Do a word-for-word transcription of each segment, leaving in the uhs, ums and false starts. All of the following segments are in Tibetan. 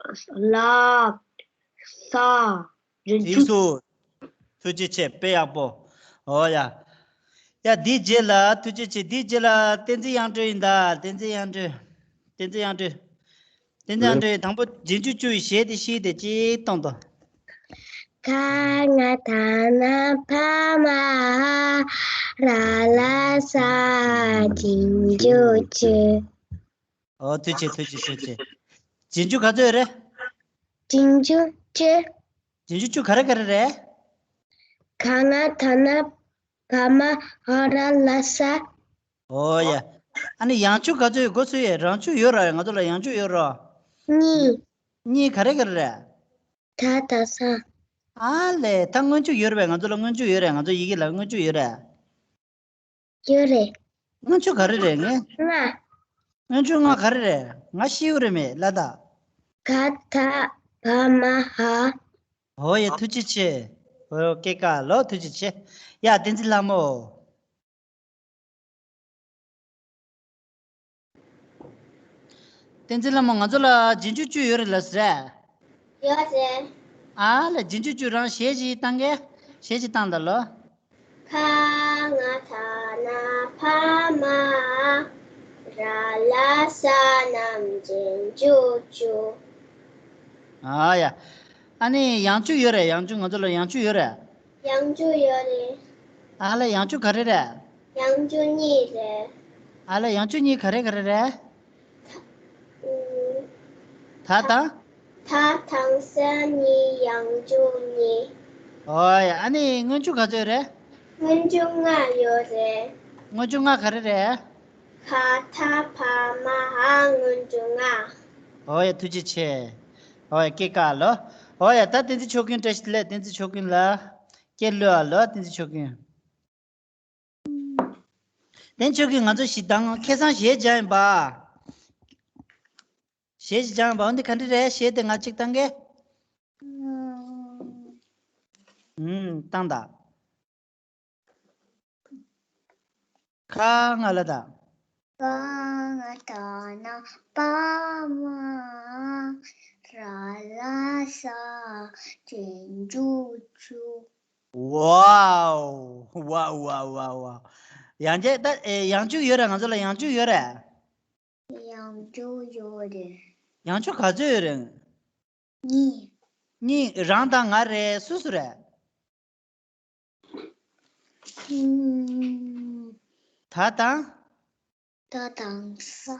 ལ། ས། རྗེས་འཇུག་སུ། ཐུགས་རྗེ་ཆེ། དཔེ་ཡག་པོ། འོ་ཡ། ཡ་འདིའི་རྗེས་ལ་ཐུགས་རྗེ་ཆེ། འདིའི་རྗེས་ལ་བསྟན་འཛིན་དབྱངས་སྒྲོན་ཡིན་ད། བསྟན་འཛིན་དབྱངས་སྒྲོན། བསྟན་འཛིན་དབྱངས་སྒྲོན། བསྟན་འཛིན་དབྱངས་སྒྲོན་དང་པོ་རྗེས་འཇུག་བཅུ་ཡི་གཞས་དེ་ཤེས་དེ་གཅིག་གཏོང་དང་། ག་ང་ད་ན་བ་མ་ཧ་ར་ལ་ས་རྗེས་འཇུག་བཅུ། ཨོ་ཐུགས་རྗེ་ཆེ། ཐུགས་རྗེ་ཆེ། ཐུགས་རྗེ་ཆེ། རྗེས་འཇུག་ག་ཚོད་ཡོད་རེད། རྗེས་འཇུག་བཅུ། རྗེས་འཇུག་བཅུ་ག་རེ་ག་རེ་རེད། ག་ང་ད་ན་བ་མ་ཧ་ར་ལ་ས། ཨོ་ཡ། ཨ་ནི་ཡང་འཇུག་ག་ཚོད་ཡོད། འགོ་ཚུགས་ཡས། རང་འཇུག་ཡོད་ར། ང་ཚོ་ལ་ཡང་འཇུག་ཡོད་ར། གཉིས། གཉིས་ག་རེ་ག་རེ་རེད། ད་ད་ས། ཨ་ལས། ད་སྔོན་འཇུག་ཡོད་རེད་པས། ང་ཚོ་ལ་སྔོན་འཇུག་ཡོད་རེད། ང་ཚོ་ཡི་གེ་ལ་སྔོན་འཇུག་ཡོད་རེད། ཡོད་རེད། སྔོན་འཇུག་ག་རེ་རེད། ངས། ལྔ། སྔོན་འཇུག་ལྔ་ག་རེ་རེད། ང་ཤེས་ཀྱི་རེད་མེད་ལ་ད། ག་ད་བ་མ་ཧ། ཨོ་ཡ་ཐུགས་རྗེ་ཆེ། ཨོ་སྐད་ཀ་ལོ་ཐུགས་རྗེ་ཆེ། ཡ་བསྟན་འཛིན་ལྷ་མོ། བསྟན་འཛིན་ལྷ་མོ། ང་ཚོ་ལ་རྗེས་འཇུག་བཅུ་ཡོད་རེད་ལ་ཟེར། ཡོད་རེད། ཨ་ལ་རྗེས་འཇུག་བཅུ་རང་གཞས་ཅིག་བཏང་གས། གཞས་ཅིག་བཏང་ད་ལོ། ག་ང་ད་ན་བ་མ་ར་ལ་ས་རྣམས་རྗེས་འཇུག་བཅུ། ཨ་ཡ། ཨ་ནི་ཡང་འཇུག་ཡོད་རེད། ཡང་འཇུག་ང་ཚོ་ལ་ཡང་འཇུག་ཡོད་རེད། ཡང་འཇུག་ཡོད་རེད། ཨ་ལ་ཡང་འཇུག་ག་རེ་རེད། ཡང་འཇུག་གཉིས་རེད། ཨ་ལ་ཡང་འཇུག་གཉིས་ག་རེ་ག་རེ་རེད། ཨུམ། ད་དང་། ད་དང་ས་གཉིས་ཡང་འཇུག་གཉིས། ཨོ་ཡ། ཨ་ནི་སྔོན་འཇུག་ག་ཚོད་རེད། སྔོན་འཇུག་ལྔ་ཡོད་རེད། སྔོན་འཇུག་ལྔ་ག་རེ་རེད། ག་ད་བ་མ་ཧ་སྔོན་འཇུག་ལྔ། ཨོ་ཡ་ཐུགས་རྗེ་ཆེ། ཨོ་ཡ་སྐད་ཀ་ལོ། ཨོ་ཡ་ད་བསྟན་འཛིན་ཆོས་ཀུན་བཀྲ་ཤིས་བདེ་ལེགས། བསྟན་འཛིན་ཆོས་ཀུན་ལ་སྐད་ལོས་ཨ་ལོ། བསྟན་འཛིན་ཆོས་ཀུན། བསྟན་འཛིན་ཆོས་ཀུན། ང་ཚོ་གཞས་བཏང་། ཁ་སང་གཞས་སྦྱངས་ཡིན་པ། གཞས་ཤིག་སྦྱངས་ཡིན་པ། འོ་འདི་ག་འདྲ་རེད། གཞས་དེ་ང་གཅིག་བཏང་གས། ཨུམ། བཏང་ད། ག་ང་ལ་ད། ག་ང་ད་ན་བ་མ་ར་ལ་ས་རྗེས་འཇུག་བཅུ། ཝའོ། ཝའོ་ཝའོ་ཝའོ་ཝའོ། ཡང་བསྐྱར་ད། ཨེ། ཡང་འཇུག་ཡོད་རེད། ང་ཚོ་ལ་ཡང་འཇུག་ཡོད་རེད། ཡང་འཇུག་ཡོད་རེད། ཡང་འཇུག་ག་ཚོད་ཡོད་རེད། གཉིས། གཉིས། རང་དང་ང་རེད། སུ་སུ་རེད། ཨུམ། ད་དང་། ད་དང་ས།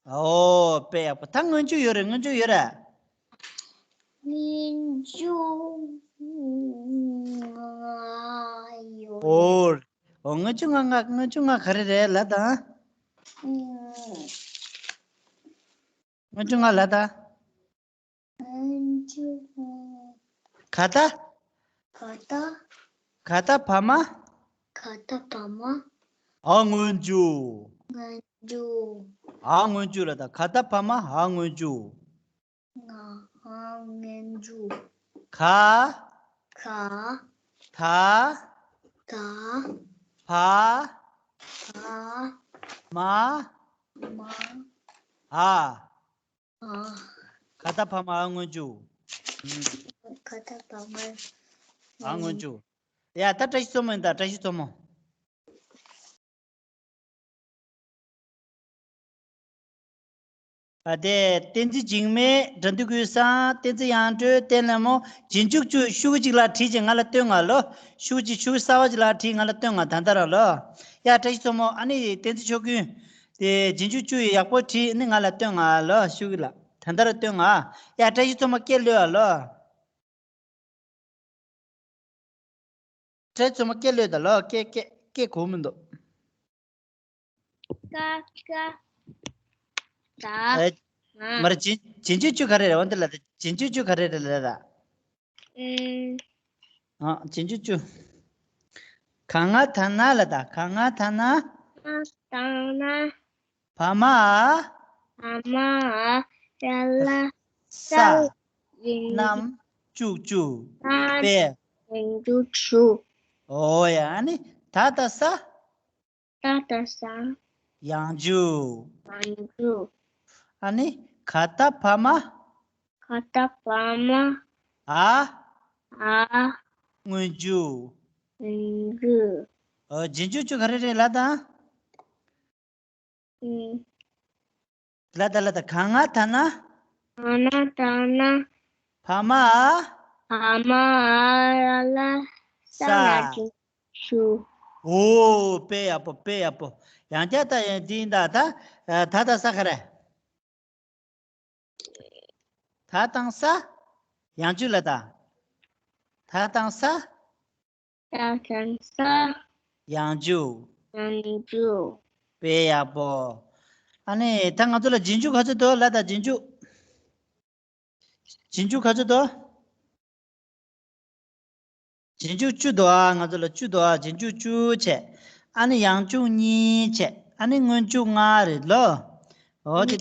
ཨོ་དཔེ་ཡག་པོ། ད་སྔོན་འཇུག་ཡོད་རེད། སྔོན་འཇུག་ཡོད་རེད། སྔོན་འཇུག་ལྔ་ཡོད་རེད། ཨོ། ཨོ་སྔོན་འཇུག་ལྔ། ལྔ། སྔོན་འཇུག་ལྔ་ག་རེ་རེད་ལ་ད། ཨུམ། སྔོན་འཇུག་ལྔ་ལ་ད། སྔོན་འཇུག་ལྔ། ག་ད། ག་ད། ག་ད་བ་མ། ག་ད་བ་མ། འ་སྔོན་འཇུག་སྔོན་འཇུག་ཨ་སྔོན་འཇུག་ལ་ད། ག་ད་བ་མ་འ་སྔོན་འཇུག་ང་། འ་སྔོན་འཇུག་ག་ག་ད། ད། བ། བ། མ། མ། འ། འ། ག་ད་བ་མ་འ་སྔོན་འཇུག་ག་ད་བ་མ་འ་སྔོན་འཇུག་ཡ། ད་བཀྲ་ཤིས་མཚོ་མོ་ཡིན་ད། བཀྲ་ཤིས་མཚོ་མོ། ཨ་དེ་བསྟན་འཛིན་འཇིགས་མེད། དགྲ་འདུལ་ཀུན་བཟང་། བསྟན་འཛིན་དབྱངས་སྒྲོན། བསྟན་ལྷ་མོ། རྗེས་འཇུག་བཅུ། ཤོག་གུ་གཅིག་ལ་བྲིས་བྱས་ང་ལ་སྟོན་ང་ལོ། ཤོག་གུ་གཅིག་ཤོག་གུ་གསར་པ་གཅིག་ལ་བྲིས་ང་ལ་སྟོན་ང་། ད་ལྟ་རང་ལོ། ཡ་བཀྲ་ཤིས་མཚོ་མོ། ཨ་ནི་བསྟན་འཛིན་ཆོས་ཀུན། དེ་རྗེས་འཇུག་བཅུ་ཡི་ཡག་པོ་བྲིས་ནི་ང་ལ་སྟོན་ང་ལོ། ཤོག་གུ་ལ་ད་ལྟ་རང་སྟོན་ང་། ཡ་བཀྲ་ཤིས་མཚོ་མོ་སྐད་ལོས་ཨ་ལོ། བཀྲ་ཤིས་མཚོ་མོ་སྐད་ལོས་ད་ལོ། སྐད་སྐད་སྐད་གོ་མི་འདུག་ཀ་ཀ་ད། ཨེ། ང་། མར་རྗེས་རྗེས་འཇུག་བཅུ་ག་རེ་རེད། འོ་འདི་ལ་ད། རྗེས་འཇུག་བཅུ་ག་རེ་རེད་ལ་ད། ཨེ། ཨ། རྗེས་འཇུག་བཅུ། ག་ང་ད་ན་ལ་ད། ག་ང་ད་ན། ང་ད་ན། བ་མ། བ་མ། ར་ལ། ས། ས། རྗེས་འཇུག་རྣམས་བཅུ་བཅུ། ས། པས། རྗེས་འཇུག་བཅུ། ཨོ་ཡ། ཨ་ནི་ད་ད་ས། ད་ད་ས། ཡང་འཇུག་ཡང་འཇུག་ཨ་ནི་ག་ད་བ་མ། ག་ད་བ་མ། ཨ། ཨ། སྔོན་འཇུག་སྔོན་འཇུག་ཨོ། རྗེས་འཇུག་བཅུ་ག་རེ་རེད་ལབ་དང་། ཨུམ། ལབ་དང་ལབ་དང་། ག་ང་ད་ན། ག་ང་ད་ན། བ་མ་འ། བ་མ་འ་ར་ལ་ས། ས་ལ་འཇུག་འཇུག་ཨོ། དཔེ་ཡག་པོ། དཔེ་ཡག་པོ། ཡང་བསྐྱར་ལྟ་ཡང་འདི་ཡིན་ད། ད་ད་ད་ས་ག་རེ། ད་དང་ས། ཡང་འཇུག་ལབ་དང་། ད་དང་ས། ད་དང་ས། ཡང་འཇུག་ཡང་འཇུག་དཔེ་ཡག་པོ། ཨ་ནི་ད་ང་ཚོ་ལ་རྗེས་འཇུག་ག་ཚོད་འདུག་ལབ་དང་། རྗེས་འཇུག་རྗེས་འཇུག་ག་ཚོད་འདུག་རྗེས་འཇུག་བཅུ་འདུག་ཨ། ང་ཚོ་ལ་བཅུ་འདུག་ཨ། རྗེས་འཇུག་བཅུ་བྱས། ཨ་ནི་ཡང་འཇུག་གཉིས་བྱས། ཨ་ནི་སྔོན་འཇུག་ལྔ་རེད་ལོ། འོ་དེ།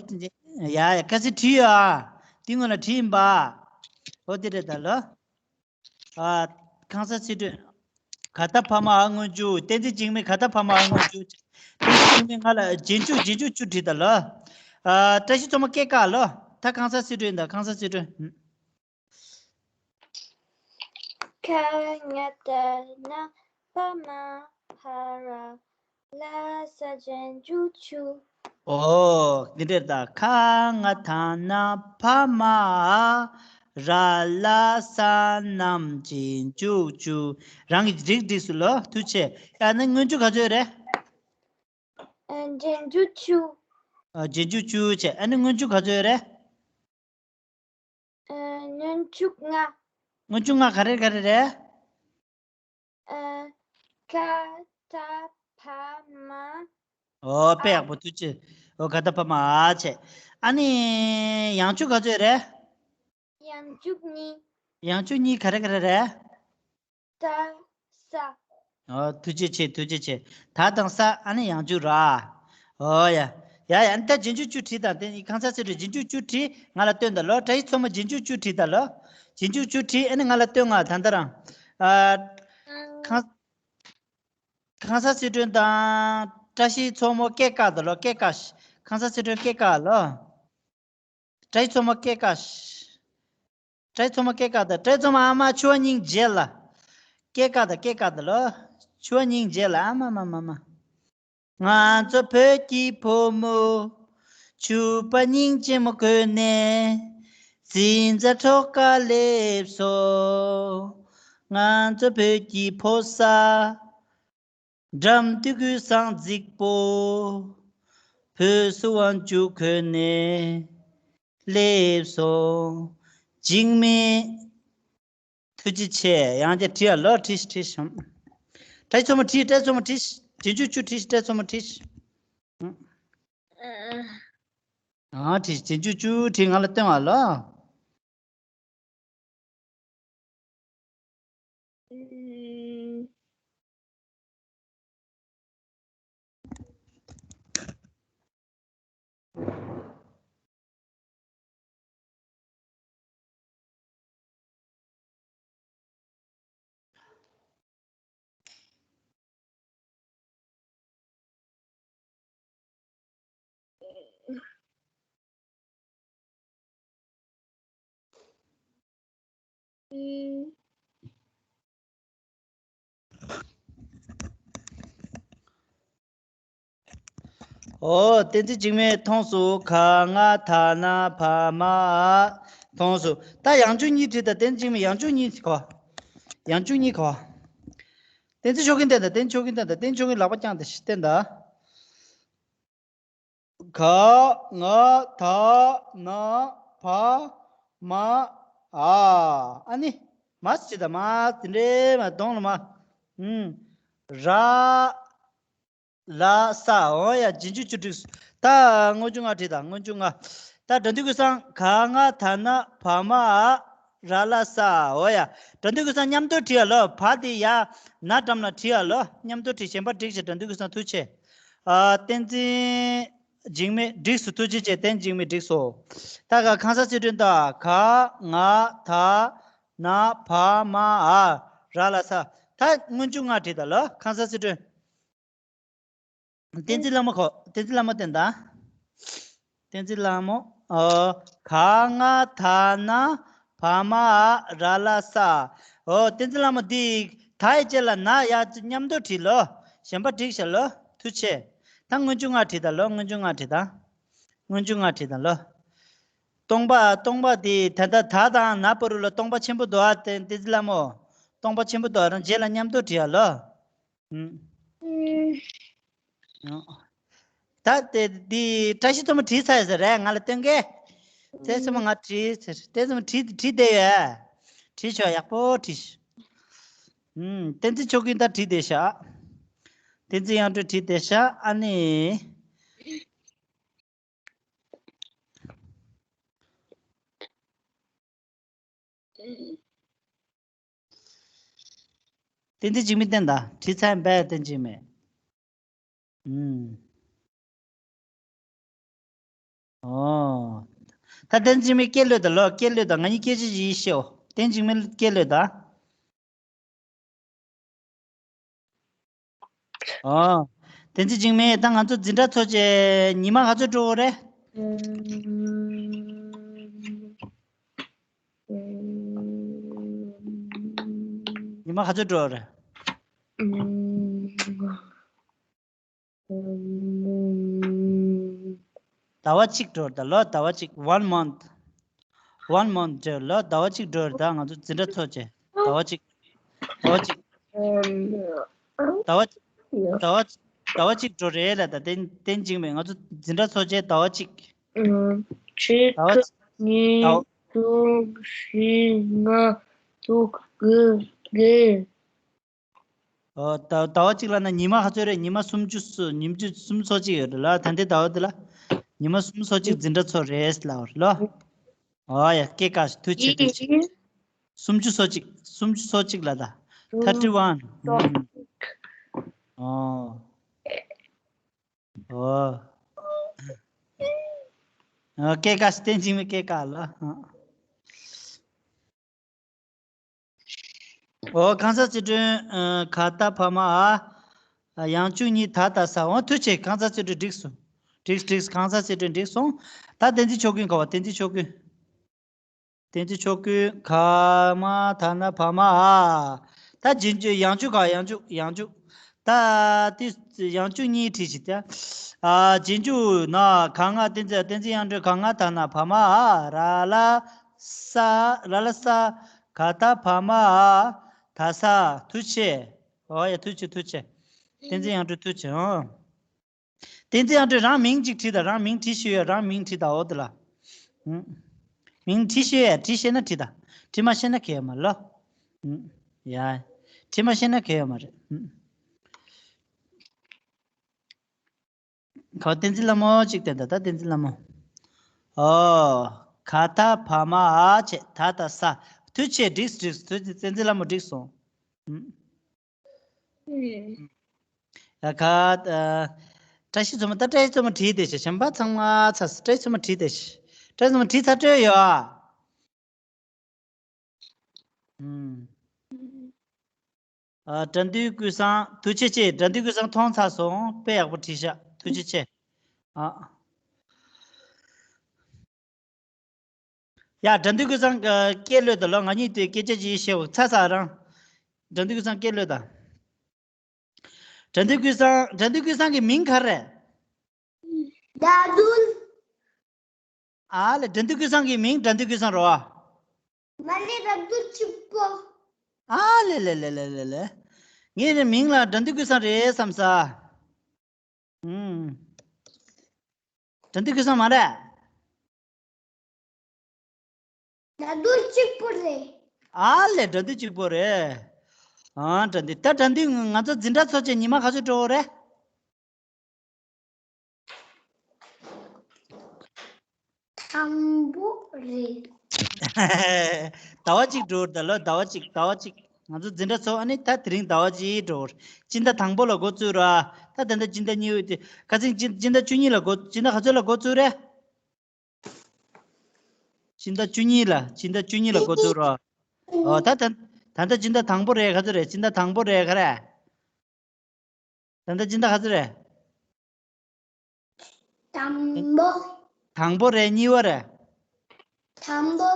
ཡ་ཡ། ཁ་སང་བྲིས་ཡོད་ཨ། དེ་སྔོན་ལ་བྲིས་ཡིན་པ། འོ་དེ་རེད་ད་ལོ། ཨ། ཁང་གསར་ཚིག་སྒྲོས། ག་ད་བ་མ་འ་སྔོན་འཇུག་བསྟན་འཛིན་འཇིགས་མེད། ག་ད་བ་མ་འ་སྔོན་འཇུག་བསྟན་འཛིན་འཇིགས་མེད་ང་ལ་རྗེས་འཇུག་རྗེས་འཇུག་བཅུ་བྲིས་ད་ལོ། ཨ། བཀྲ་ཤིས་མཚོ་མོ་སྐད་བཀག་ལོ། ད་ཁང་གསར་ཚིག་སྒྲོས་ཡིན་ད། ཁང་གསར་ཚིག་སྒྲོས། ག་ང་ད་ན་བ་མ་འ་ར་ལ་ས་རྗེས་འཇུག་བཅུ། ཨོ། འདི་འདྲ་ད། ག་ང་ད་ན་བ་མ་འ་ར་ལ་ས་རྣམས་རྗེས་འཇུག་བཅུ། རང་གིས་འགྲིག་འགྲིག་སོང་ལོ། ཐུགས་རྗེ་ཆེ། ཡ་ནི་སྔོན་འཇུག་ག་ཚོད་རེད། ཨ། རྗེས་འཇུག་བཅུ། ཨ། རྗེས་འཇུག་བཅུ་བྱས། ཨ་ནི་སྔོན་འཇུག་ག་ཚོད་རེད། ཨ། སྔོན་འཇུག་ལྔ། སྔོན་འཇུག་ལྔ་ག་རེ་ག་རེ་རེད། ཨ། ག་ད་བ་མ། ཨོ། དཔེ་ཡག་པོ། ཐུགས་རྗེ་ཆེ། ཨོ། ག་ད་བ་མ་འ་བྱས། ཨ་ནི་ཡང་འཇུག་ག་ཚོད་རེད། ཡང་འཇུག་གཉིས། ཡང་འཇུག་གཉིས་ག་རེ་ག་རེ་རེད། ད་ས། ཨོ། ཐུགས་རྗེ་ཆེ། ཐུགས་རྗེ་ཆེ། ད་དང་ས། ཨ་ནི་ཡང་འཇུག་ར། ཨོ་ཡ། ཡ་ཡ། ཨ་ནི་ད་རྗེས་འཇུག་བཅུ་བྲིས་དང་། དེ་ནི་ཁང་གསར་ཚིག་སྒྲོས་རྗེས་འཇུག་བཅུ་བྲིས་ང་ལ་སྟོན་དང་ལོ། བཀྲ་ཤིས་མཚོ་མོ་རྗེས་འཇུག་བཅུ་བྲིས་དང་ལོ། རྗེས་འཇུག་བཅུ་བྲིས། ཨ་ནི་ང་ལ་སྟོན། ང་ད་ལྟ་རང་། ཨ། ཁང་། ཁང་གསར་ཚིག་སྒྲོན་དང་བཀྲ་ཤིས་མཚོ་མོ་སྐད་བཀག་དང་ལོ། སྐད་བཀག་ཁང་གསར་ཚིག་སྒྲོན་སྐད་བཀག་ལོ། བཀྲ་ཤིས་མཚོ་མོ་སྐད་བཀག་བཀྲ་ཤིས་མཚོ་མོ་སྐད་བཀག་དང་། བཀྲ་ཤིས་མཚོ་མོ་ཨ་མ་ཕྱུ་པ་སྙིང་རྗེ་ལ། སྐད་བཀག་དང་། སྐད་བཀག་དང་ལོ། ཕྱུ་པ་སྙིང་རྗེ་ལ། ཨ་མ་མ་མ་མ། ང་ཚོ་བོད་ཀྱི་ཕོ་མོ། ཕྱུ་པ་སྙིང་རྗེ་མོ་ཁྱོད་ནས། འཛིན་གྲྭ་འགྲོ་གར་སླེབས་སོང་། ང་ཚོ་བོད་ཀྱི་ཕོ་གསར། འགྲམ་དུ་གུས་བཟང་རྫིག་པོ། བོད་སུ་དབང་ཕྱུག་ཁྱོད་ནས་སླེབས་སོང་། འཇིགས་མེད། ཐུགས་རྗེ་ཆེ། ཡང་བསྐྱར་བྲིས་ཨ་ལོ། བྲིས་བྲིས། བཀྲ་ཤིས་མཚོ་མོ་བྲིས། བཀྲ་ཤིས་མཚོ་མོ་བྲིས། རྗེས་འཇུག་བཅུ་བྲིས། བཀྲ་ཤིས་མཚོ་མོ་བྲིས། ཨ། བྲིས། རྗེས་འཇུག་བཅུ་བྲིས་ང་ལ་སྟོན་ཨ་ལོ། ཨོ། བསྟན་འཛིན་འཇིགས་མེད་མཐོང་སོང་། ག་ང་ད་ན་བ་མ་འ། མཐོང་སོང་། ད་ཡང་འཇུག་གཉིས་བྲིས་དང་། བསྟན་འཛིན་འཇིགས་མེད་ཡང་འཇུག་གཉིས་གོ། ཡང་འཇུག་གཉིས་གོ། བསྟན་འཛིན་ཆོས་སྐྱོང་བསྟན་དང་། བསྟན་འཛིན་ཆོས་སྐྱོང་བསྟན་དང་། བསྟན་འཛིན་ཆོས་སྐྱོང་ལག་པ་བརྐྱངས་ཏེ་བསྟན་དང་། ག་ང་ད་ན་བ་མ་འ། ཨ་ནི་མ་ཟེར་ད། མ་དེ་འདྲའི་མ་གདོང་ལ་མ། ཨུམ། ར་ལ་ས། འོ་ཡ། རྗེས་འཇུག་བཅུ་བྲིས། ད་སྔོན་འཇུག་ལྔ་བྲིས་དང་། སྔོན་འཇུག་ལྔ། ད་སྒྲ་འདོན་ཀུན་བཟང་། ག་ང་ད་ན་བ་མ་འ་ར་ལ་ས། འོ་ཡ། སྒྲ་འདོན་ཀུན་བཟང་མཉམ་དུ་བྲིས་ཨ་ལོ། བ་དེ་ཡ་ན་འགྲམ་ལ་བྲིས་ཨ་ལོ། མཉམ་དུ་བྲིས། གཞན་པ་བསྒྲིགས་བྱས། སྒྲ་འདོན་ཀུན་བཟང་ཐུགས་རྗེ་ཆེ། ཨ། བསྟན་འཛིན་འཇིགས་མེད་བསྒྲིགས་སོང་། ཐུགས་རྗེ་ཆེ། བསྟན་འཛིན་འཇིགས་མེད་བསྒྲིགས་སོང་། ད་ག་ཁང་གསར་ཚིག་སྒྲོན་དང་། ག་ང་ད་ན་བ་མ་འ་ར་ལ་ས། ད་སྔོན་འཇུག་ལྔ་བྲིས་དང་ལོ། ཁང་གསར་ཚིག་སྒྲོན། བསྟན་འཛིན་བླ་མ་གོ། བསྟན་འཛིན་བླ་མ་བསྟན་དང་། བསྟན་འཛིན་ལྷ་མོ། ཨོ། ག་ང་ད་ན་བ་མ་འ་ར་ལ་ས། ཨོ། བསྟན་འཛིན་ལྷ་མོ་འདི་ད་ཡི་རྗེས་ལ་ན་ཡ་མཉམ་དུ་བྲིས་ལོ། གཞན་པ་བསྒྲིགས་བཞག་ལོ། ཐུགས་རྗེ་ཆེ། ད་སྔོན་འཇུག་ལྔ་བྲིས་དང་ལོ། སྔོན་འཇུག་ལྔ་བྲིས་དང་། སྔོན་འཇུག་ལྔ་བྲིས་དང་ལོ། སྟོང་པ། སྟོང་པ་འདི་ད་ལྟ་ད་དང་ན་བར་ལ་སྟོང་པ་ཆེན་པོ་འདུག་ཨ། བསྟན་བསྟན་འཛིན་ལྷ་མོ། སྟོང་པ་ཆེན་པོ་འདུག་ཨ། རང་རྗེས་ལ་མཉམ་དུ་བྲིས་ཨ་ལོ། ཨུམ། ཨུམ། ད་དེ་འདི་བཀྲ་ཤིས་མཚོ་མོ་བྲིས་ཚར་ཡོད་ས་རེད། ང་ལ་སྟོན་གེ། བཀྲ་ཤིས་མཚོ་མོ་ང་བྲིས་ཚར། བཀྲ་ཤིས་མཚོ་མོ་བྲིས་བྲིས་བསྡད་ཡོད། བྲིས་ཆོག་ཡག་པོ་བྲིས། ཨུམ། བསྟན་འཛིན་ཆོས་ཀུན་ད་བྲིས་བསྡད་ཤག་བསྟན་འཛིན་དབྱངས་སྒྲོན་བྲིས་བསྡད་ཤག་ཨ་ནི། བསྟན་འཛིན་འཇིགས་མེད་བསྟན་དང་བྲིས་ཚར་ཡིན་པས། བསྟན་འཇིགས་མེད། ཨུམ། ཨོ། ད་བསྟན་འཇིགས་མེད་སྐད་ལོས་དང་ལོ། སྐད་ལོས་དང་། ང་གཉིས་སྐད་ཆ་ཅིག་བཤད་ཨོ། བསྟན་འཇིགས་མེད་སྐད་ལོས་དང་། ཨོ། བསྟན་འཛིན་འཇིགས་མེད། ད་ང་ཚོ་འཛིན་གྲྭ་ཚོགས་བྱས་ཉི་མ་ག་ཚོད་འགྲོ་གི་རེད། ཉི་མ་ག་ཚོད་འགྲོ་གི་རེད། ཟླ་བ་གཅིག་འགྲོ་རེད་ད་ལོ། ཟླ་བ་གཅིག one month. One month འགྲོ་རེད་ལོ། ཟླ་བ་གཅིག་འགྲོ་རེད་ད། ང་ཚོ་འཛིན་གྲྭ་ཚོགས་བྱས་ཟླ་བ་གཅིག་ཟླ་བ་གཅིག་ཟླ་བ་ཟླ་བ་ཟླ་བ་གཅིག་འགྲོ་རེད་ལ། ད་བསྟན་བསྟན་འཇིགས་མེད། ང་ཚོ་འཛིན་གྲྭ་ཚོགས་བྱས་ཟླ་བ་གཅིག་ཨུམ། ཆིག་ཟླ་བ་གཅིག་གཉིས། ཟླ་བ་དྲུག་བཞི་ལྔ་དྲུག་དགུ་བརྒྱད། ཨོ། ཟླ་ཟླ་བ་གཅིག་ལབ་ན་ཉི་མ་ག་ཚོད་རེད། ཉི་མ་སུམ་ཅུ་སོ། ཉིན་བཅུ་སུམ་ཅུ་སོ་གཅིག་ཡོད་རེད་ལ། ད་ལྟའི་ཟླ་བ་འདི་ལ་ཉི་མ་སུམ་ཅུ་སོ་གཅིག་འཛིན་གྲྭ་ཚོགས་རེད་ལབ་པ་རེད་ལོ། ཨོ་ཡ། སྐད་དཀའ་ཞིག་ཐུགས་རྗེ་ཆེ། ཐུགས་རྗེ་ཆེ། སུམ་ཅུ་སོ་གཅིག་སུམ་ཅུ་སོ་གཅིག་ལ་ད། Thirty one. ཨོ། ཨོ། ཨོ། སྐད་དཀའ་ཞིག་བསྟན་འཇིགས་མེད་སྐད་དཀའ་ལ། ཨ། ཨོ། ཁང་གསར་ཚེ་སྒྲོན། ཨ། ག་ད་བ་མ་འ། ཨ། ཡང་འཇུག་གཉིས་ད་ད་ས། ཨོ། ཐུགས་རྗེ་ཆེ། ཁང་གསར་ཚེ་སྒྲོན་འགྲིག་སོང་། འགྲིག་འགྲིག་ཁང་གསར་ཚེ་སྒྲོན་འགྲིག་སོང་། ད་བསྟན་འཛིན་ཆོས་ཀུན་ག་བ། བསྟན་འཛིན་ཆོས་ཀུན། བསྟན་འཛིན་ཆོས་ཀུན། ག་མ་ད་ན་བ་མ་འ། ད་རྗེས་འཇུག་ཡང་འཇུག་ག་ཡང་འཇུག་ཡང་འཇུག་ད་དེ་ཡང་འཇུག་གཉིས་བྲིས་ཤིག་ད། ཨ། རྗེས་འཇུག་ན་ག་ང་བསྟན་འཛིན་བསྟན་འཛིན་དབྱངས་སྒྲོན་ག་ང་ད་ན་བ་མ་འ་ར་ལ་ས། ར་ལ་ས། ག་ད་བ་མ་འ་ད་ས། ཐུགས་རྗེ་ཆེ། ཨོ་ཡ། ཐུགས་རྗེ་ཆེ། ཐུགས་རྗེ་ཆེ། བསྟན་འཛིན་དབྱངས་སྒྲོན་ཐུགས་རྗེ་ཆེ། ཨོ། བསྟན་འཛིན་དབྱངས་སྒྲོན་རང་མིང་ཅིག་བྲིས་དང་། རང་མིང་བྲིས་ཤོད་ཡ། རང་མིང་བྲིས་དང་། འོ་དེ་ལ། ཨུམ། མིང་བྲིས་ཤོད་ཡ། བྲིས་ཤེས་ན་བྲིས་དང་། བྲིས་མ་ཤེས་ན་གལ་ཡོད་མ་རེད་ལོ། ཨུམ། ཡ། བྲིས་མ་ཤེས་ན་གལ་ཡོད་མ་རེད། ཨུམ། ག་བ། བསྟན་འཛིན་ལྷ་མོ་ཅིག་བསྟན་དང་། ད་བསྟན་འཛིན་ལྷ་མོ། ཨོ། ག་ད་བ་མ་འ་བྱས་ད་ད་ས། ཐུགས་རྗེ་ཆེ། འགྲིགས་འགྲིགས། ཐུགས་རྗེ། བསྟན་འཛིན་ལྷ་མོ་འགྲིགས་སོང་། ཨུམ། ཨ་ཁ། ཨ། བཀྲ་ཤིས་མཚོ་མོ། ད་བཀྲ་ཤིས་མཚོ་མོ་བྲིས་བསྡད་ཤག་གཞན་པ་ཚང་མ་ཚར་སོང་། བཀྲ་ཤིས་མཚོ་མོ་བྲིས་བསྡད་ཤག་བཀྲ་ཤིས་མཚོ་མོ་བྲིས་ཚར་སྤྲོད་ཡོད་ཨ། ཨུམ། ཨ། དགྲ་འདུལ་ཀུན་བཟང་། ཐུགས་རྗེ་ཆེ། དགྲ་འདུལ་ཀུན་བཟང་མཐོང་ཚར་སོང་། དཔེ་ཡག་པོ་བྲིས་ཤག་ཐུགས་རྗེ་ཆེ། ཨ། ཡ། དགྲ་འདུལ་ཀུན་བཟང་། ཨ། སྐད་ལོས་དང་ལོ། ང་གཉིས་དེ་སྐད་ཆ་ཅིག་བཤད་འོ། ཚ་ཚ་རང་། དགྲ་འདུལ་ཀུན་བཟང་སྐད་ལོས་དང་། དགྲ་འདུལ་ཀུན་བཟང་། དགྲ་འདུལ་ཀུན་བཟང་གི་མིང་ག་རེ་རེད། དགྲ་འདུལ། ཨ་ལེ། དགྲ་འདུལ་ཀུན་བཟང་གི་མིང་དགྲ་འདུལ་ཀུན་བཟང་རེད་བ། མ་ལེ། དགྲ་འདུལ་གཅིག་པོ། ཨ་ལེ་ལེ་ལེ། ངས་ནི་མིང་ལ་དགྲ་འདུལ་ཀུན་བཟང་རེད་བསམ་ས། ཨུམ། དགྲ་འདུལ་ཀུན་བཟང་མ་རེད། དགྲ་འདུལ་གཅིག་པོ་རེད། ཨ་ལེ། དགྲ་འདུལ་གཅིག་པོ་རེད། ཨ། དགྲ་འདུལ། ད་དགྲ་འདུལ་ང་ཚོ་འཛིན་གྲྭ་ཚོགས་བྱས་ཉི་མ་ག་ཚོད་འགྲོ་གི་རེད། དང་པོ་རེད། ཟླ་བ་གཅིག་འགྲོ་གི་རེད་ད་ལོ། ཟླ་བ་གཅིག་ཟླ་བ་གཅིག་ང་ཚོ་འཛིན་གྲྭ་ཚོགས། ཨ་ནི་ད་དེ་རིང་ཟླ་བ་གཅིག་འགྲོ་གི་རེད། སྤྱི་ཟླ་དང་པོ་ལ་འགོ་བཙུགས་ར། ད་ད་ལྟ་སྤྱི་ཟླ་གཉིས་པ་དེ་ཁ་སང་སྤྱི་སྤྱི་ཟླ་བཅུ་གཉིས་ལ་འགོ། སྤྱི་ཟླ་ག་ཚོད་ལ་འགོ་བཙུགས་རེད། སྤྱི་ཟླ་བཅུ་གཉིས་ལ། སྤྱི་ཟླ་བཅུ་གཉིས་ལ་འགོ་བཙུགས་ར། ཨོ། ད་ད་ད་ལྟ་སྤྱི་ཟླ་དང་པོ་རེད། ག་ཚོད་རེད། སྤྱི་ཟླ་དང་པོ་རེད། ག་རེ། ད་ལྟ་སྤྱི་ཟླ་ག་ཚོད་རེད། དང་པོ། དང་པོ་རེད། གཉིས་པ་རེད། དང་པོ།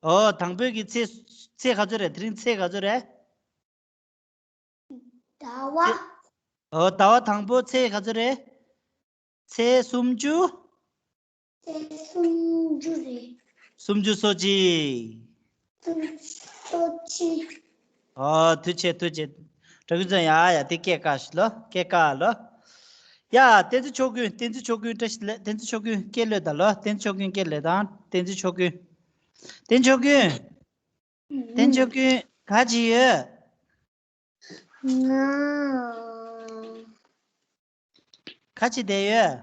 ཨོ། དང་པོའི་གི་ཚེས་ཚེས་ག་ཚོད་རེད། དེ་རིང་ཚེས་ག་ཚོད་རེད། ཟླ་བ། ཨོ། ཟླ་བ་དང་པོ་ཚེས་ག་ཚོད་རེད། ཚེས་སུམ་ཅུ། ཚེས་སུམ་ཅུ་རེད། སུམ་ཅུ་སོ་གཅིག། སུམ་ཅུ་སོ་གཅིག། ཨོ། ཐུགས་རྗེ་ཆེ། ཐུགས་རྗེ་ཆེ། གྲྭ་རྒན་ཚང་། ཡ་ཡ། དེ་སྐད་ཀ་ཞིག་ལོ། སྐད་ཀ་ལོ། ཡ། བསྟན་འཛིན་ཆོས་ཀུན། བསྟན་འཛིན་ཆོས་ཀུན། བཀྲ་ཤིས་བདེ་ལེགས། བསྟན་འཛིན་ཆོས་ཀུན། སྐད་ལོས་དང་ལོ། བསྟན་འཛིན་ཆོས་ཀུན། སྐད་ལོས་དང་། བསྟན་འཛིན་ཆོས་ཀུན། བསྟན་འཛིན་ཆོས་ཀུན། བསྟན་འཛིན་ཆོས་ཀུན། ག་ཅི་ཡོད། ང་། ག་ཅི་བསྡད་ཡོད།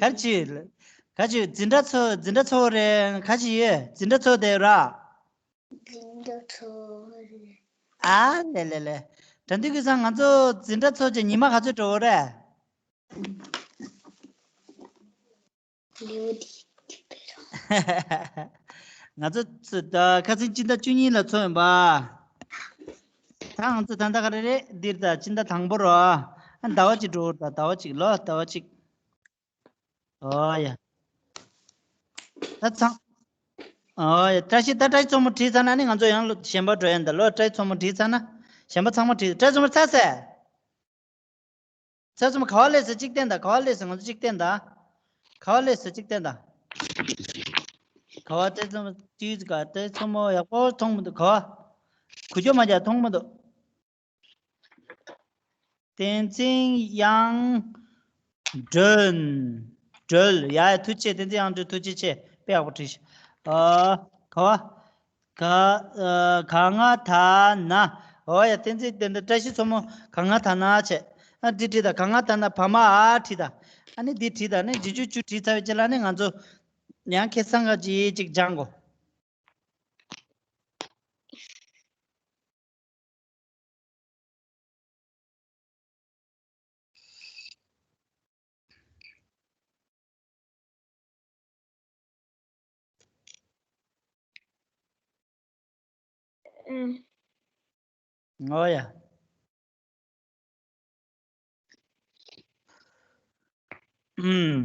ག་ཅི། ག་ཅི། འཛིན་གྲྭ་ཚོགས། འཛིན་གྲྭ་ཚོགས་རེད། ག་ཅི་ཡོད། འཛིན་གྲྭ་ཚོགས་བསྡད་ཡོད་ར། འཛིན་གྲྭ་ཚོགས་རེད། ཨ་ལེ་ལེ་ལེ། དགྲ་འདུལ་ཀུན་བཟང་། ང་ཚོ་འཛིན་གྲྭ་ཚོགས་བྱས་ཉི་མ་ག་ཚོད་འགྲོ་གི་རེད། ལེའུ་འདི་ང་ཚོ་ཚོ་ད་ཁ་སང་སྤྱི་ཟླ་བཅུ་གཉིས་ལ་ཚོགས་ཡིན་པ། ད་ང་ཚོ་ད་ལྟ་ག་རེ་རེད། འདིར་ད་སྤྱི་ཟླ་དང་པོ་རོ། ཨ། ཟླ་བ་གཅིག་འགྲོ་གི་རེད། ད་ཟླ་བ་གཅིག་ལོ། ཟླ་བ་གཅིག། ཨོ་ཡ། ད་ཚང་། ཨོ་ཡ། བཀྲ་ཤིས། ད་བཀྲ་ཤིས་མཚོ་མོ་བྲིས་ཚར་ན་ནི་ང་ཚོ་ཡང་གཞན་པ་འགྲོ་ཡ་ཡིན་ད་ལོ། བཀྲ་ཤིས་མཚོ་མོ་བྲིས་ཚར་ན། གཞན་པ་ཚང་མ་བྲིས། བཀྲ་ཤིས་མཚོ་མོ་ཚར་ཟེར། ཚར་སོང་། ག་པར་སླེབས་སོང་གཅིག་བསྟན་དང་། ག་པར་སླེབས་སོང་། ང་ཚོ་གཅིག་བསྟན་དང་། ག་པར་སླེབས་སོང་། གཅིག་བསྟན་དང་། ག་པར། བཀྲ་ཤིས་མཚོ་མོ་ཡག་པོ་མཐོང་མི་འདུག། ག་པར། གུ་ཅོ་མ་རྒྱག། མཐོང་མི་འདུག། བསྟན་འཛིན་དབྱངས་སྒྲོན། སྒྲོལ། ཡ་ཡ། ཐུགས་རྗེ་ཆེ། བསྟན་འཛིན་དབྱངས་སྒྲོན། ཐུགས་རྗེ་ཆེ། དཔེ་ཡག་པོ་བྲིས་ཤག། ཨ། ག་པར། ག། ཨ། ག་ང་ད་ན། ཨོ་ཡ། བསྟན་འཛིན། དེ་འདི་བཀྲ་ཤིས་མཚོ་མོ་ག་ང་ད་ན་བྱས། ཨ། འདི་བྲིས་དང་། ག་ང་ད་ན་བ་མ་འ་བྲིས་དང་། ཨ་ནི་འདི་བྲིས་དང་། ཨ་ནི་འདི་བཅུ་བཅུ་བྲིས་ཚར་བའི་རྗེས་ལ་ནི་ང་ཚོ་ཡང་ཁ་སང་ག་ཅིག་ཅིག་སྦྱང་དགོས། ཨུམ། ཨོ་ཡ། ཨུམ།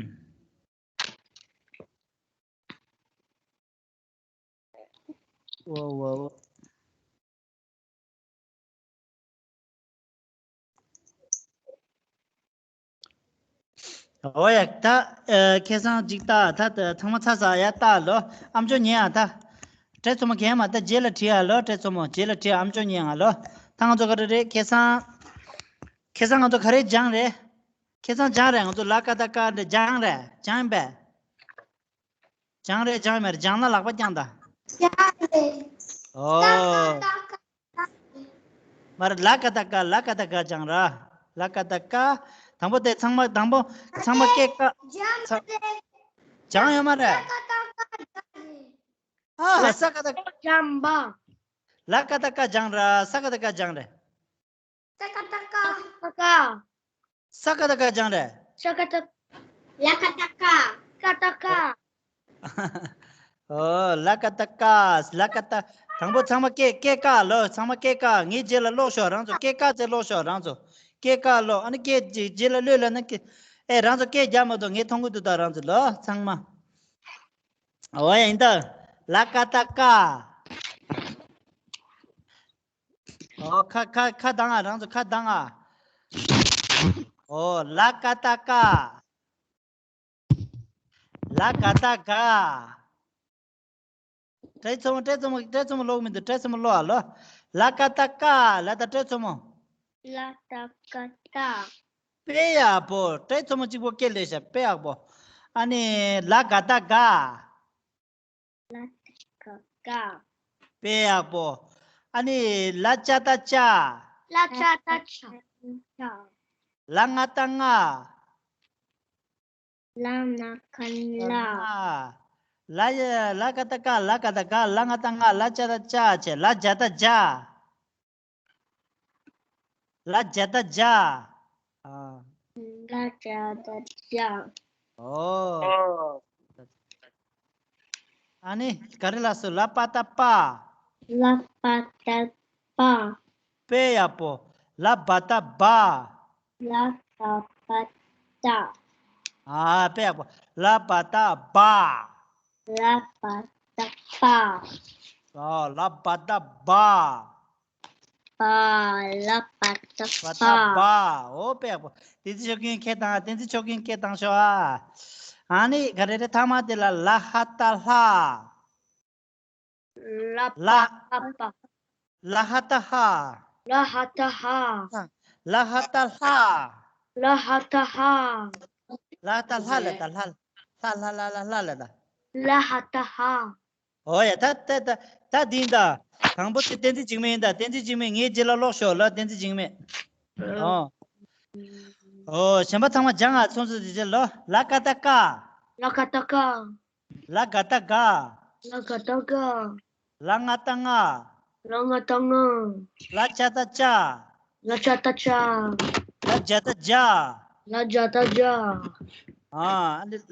ཨོ་ཨོ་ཨོ། ཨོ་ཡ། ད། ཨ། ཁ་སང་ཅིག་ལྟ། ད་ད་ཚང་མ་ཚར་ས། ཡ། ལྟ་ལོ། ཨ་མཆོག་ཉན་ཨ། ད་བཀྲ་ཤིས་མཚོ་མོ་གན་མ། ད་རྗེས་ལ་བྲིས་ཨ་ལོ། བཀྲ་ཤིས་མཚོ་མོ་རྗེས་ལ་བྲིས། ཨ་མཆོག་ཉན་ཨ་ལོ། ད་ང་ཚོ་ག་རེ་རེད། ཁ་སང་། ཁ་སང་ང་ཚོ་ག་རེ་སྦྱངས་རེད། ཁ་སང་སྦྱངས་རེད། ང་ཚོ་ལ་ཀ་ཏ་ཀ་འདྲ་སྦྱངས་རེད། སྦྱངས་པས། སྦྱངས་རེད། སྦྱངས་མེད་རེད། སྦྱངས་ན་ལག་པ་བརྐྱངས་དང་། སྦྱངས་རེད། ཨོ། ལ་ཀ་ཏ་ཀ། མ་རེད། ལ་ཀ་ཏ་ཀ། ལ་ཀ་ཏ་ཀ་སྦྱངས་ར། ལ་ཀ་ཏ་ཀ། དང་པོ་དེ་ཚང་མ། དང་པོ་ཚང་མ་སྐད་ཀ། སྦྱངས་ཚ་རེད། སྦྱངས་ཡོད་མ་རེད། ལ་ཀ་ཏ་ཀ་སྦྱངས་རེད། ཨ། ལ་ས་ཀ་ཏ། སྦྱངས་པ། ལ་ཀ་ཏ་ཀ་སྦྱངས་ར། ས་ཀ་ཏ་ཀ་སྦྱངས་རེད། ས་ཀ་ཏ་ཀ། ཀ་ཀ། ས་ཀ་ཏ་ཀ་སྦྱངས་རེད། ས་ཀ་ཏ། ལ་ཀ་ཏ་ཀ། ཀ་ཏ་ཀ། ཨོ། ལ་ཀ་ཏ་ཀ། ལ་ཀ་ཏ། དང་པོ་ཚང་མ་སྐད། སྐད་ཀ་ལོ། ཚང་མ་སྐད་ཀ། ངའི་རྗེས་ལ་ཀློག་ཤོག་རང་ཚོ། སྐད་ཀ་ཙེ་ཀློག་ཤོག་རང་ཚོ། སྐད་ཀ་ལོ། ཨ་ནི་སྐད་རྗེས་ལ་ཀློག་ལ་ན་སྐད། ཨེ། རང་ཚོ་སྐད་རྒྱག་མ་གཏོགས་ངས་མཐོང་གི་འདུག། ད་རང་ཚོ་ལོ། ཚང་མ། ཨོ་ཡ། ཡིན་ད། ལ་ཀ་ཏ་ཀ། ཨོ། ཁ་ཁ་ཁ་གདངས་ཨ། རང་ཚོ་ཁ་གདངས་ཨ། ཨོ། ལ་ཀ་ཏ་ཀ། ལ་ཀ་ཏ་ཀ། བཀྲ་ཤིས་མཚོ་མོ། བཀྲ་ཤིས་མཚོ་མོ། བཀྲ་ཤིས་མཚོ་མོ་ཀློག་མི་འདུག། བཀྲ་ཤིས་མཚོ་མོ་ཀློག་ཨ་ལོ། ལ་ཀ་ཏ་ཀ། ལ་ད། བཀྲ་ཤིས་མཚོ་མོ། ལ་ཏ་ཀ་ཏ། དཔེ་ཡག་པོ། བཀྲ་ཤིས་མཚོ་མོ་གཅིག་པོ་སྐད་ལས་ཤག། དཔེ་ཡག་པོ། ཨ་ནི་ལ་ག་ཏ་ག། ལ་ཏ་ག་ག། དཔེ་ཡག་པོ། ཨ་ནི་ལ་ཅ་ཏ་ཅ། ལ་ཅ་ཏ་ཅ། ལ་ང་ཏ་ང་། ལ་ན་ཁ་ལ། ལ་ཡ། ལ་ག་ཏ་ག། ལ་ག་ཏ་ག། ལ་ང་ཏ་ང་། ལ་ཅ་ཏ་ཅ་བྱས། ལ་ཇ་ཏ་ཇ། ལ་ཇ་ཏ་ཇ། ཨ། ལ་ཇ་ཏ་ཇ། ཨོ། ཨ་ནི་ག་རེ་ལ་སོ། ལ་པ་ཏ་པ། ལ་པ་ཏ་པ། དཔེ་ཡག་པོ། ལ་བ་ཏ་བ། ལ་བ་ཏ། ད། ཨ་དཔེ་ཡག་པོ། ལ་བ་ད་བ། ལ་བ་ད་བ། ཨོ་ལ་བ་ད་བ། བ། ལ་བ་ད་བ། བ་ད་བ། ཨོ་དཔེ་ཡག་པོ། བསྟན་འཛིན་ཆོས་སྐྱོང་སྐད་བཏང་། བསྟན་འཛིན་ཆོས་སྐྱོང་སྐད་བཏང་ཤོག་ཨ། ཨ་ནི་ག་རེ་རེད། ཐ་མ་དེ་ལ་ལ་ཧ་ད་ལྷ། ལ་ལ། པ་ལ་པ། ལ་ཧ་ད་ཧ། ལ་ཧ་ད་ཧ། ལ་ཧ་ད་ལྷ། ལ་ཧ་ད་ཧ། ལ་ཧ་ད་ལྷ་ལ་ད་ལྷ། ལྷ་ལྷ་ལ་ལ་ལྷ་ལ་ད། ལ་ཧ་ད་ཧ། ཨོ་ཡ། ད་ད་ད་ད་འདི་ཡིན་ད། དང་པོ་དེ་བསྟན་འཛིན་འཇིགས་མེད་ཡིན་ད། བསྟན་འཛིན་འཇིགས་མེད་ངའི་རྗེས་ལ་ཀློག་ཤོག་ལ། བསྟན་འཛིན་འཇིགས་མེད། ཨོ། ཨོ་གཞན་པ་ཚང་མ་སྦྱང་ང་། ཚོན་སོ་དེ་རྗེས་ལ། ལ་ཀ་ད་ཀ། ལ་ཀ་ད་ཀ། ལ་ག་ད་ག། ལ་ག་ད་ག། ལ་ང་ད་ང་། ལ་ང་ད་ང་། ལ་ཅ་ད་ཅ། ལ་ཅ་ད་ཅ། ལ་ཇ་ད་ཇ། ལ་ཇ་ད་ཇ། ཨ་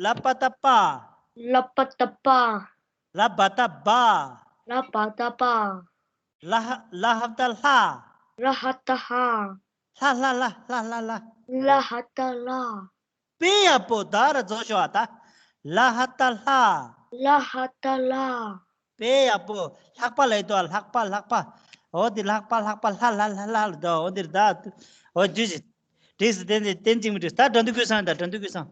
ལ་པ་ད་པ། ལ་པ་ད་པ། ལ་བ་ད་བ། ལ་བ་ད་བ། ལ་ཧ་ལ་ཧ་ད་ལྷ། ལ་ཧ་ད་ཧ། ལྷ་ལྷ་ལྷ་ལྷ་ལྷ་ལྷ། ལ་ཧ་ད་ལྷ། དཔེ་ཡག་པོ། ད་ར་རྫོགས་ཤོག་ཨ་ད། ལ་ཧ་ད་ལྷ། ལ་ཧ་ད་ལྷ། དཔེ་ཡག་པོ། ལྷག་པ་ལ་ཡོད་དོ། ལྷག་པ་ལྷག་པ། འོ་དེ་ལྷག་པ་ལྷག་པ་ལྷ་ལྷ་ལྷ་ལྷ་ལ་དོ། འོ་དེ་རེད་ད། འོ་དུས་ཀྱི། འགྲིག་སོང་། བསྟན་འཛིན་བསྟན་འཛིན་མི་འགྲིག་ད་དགྲ་འདུལ་ཀུན་བཟང་ད། དགྲ་འདུལ་ཀུན་བཟང་།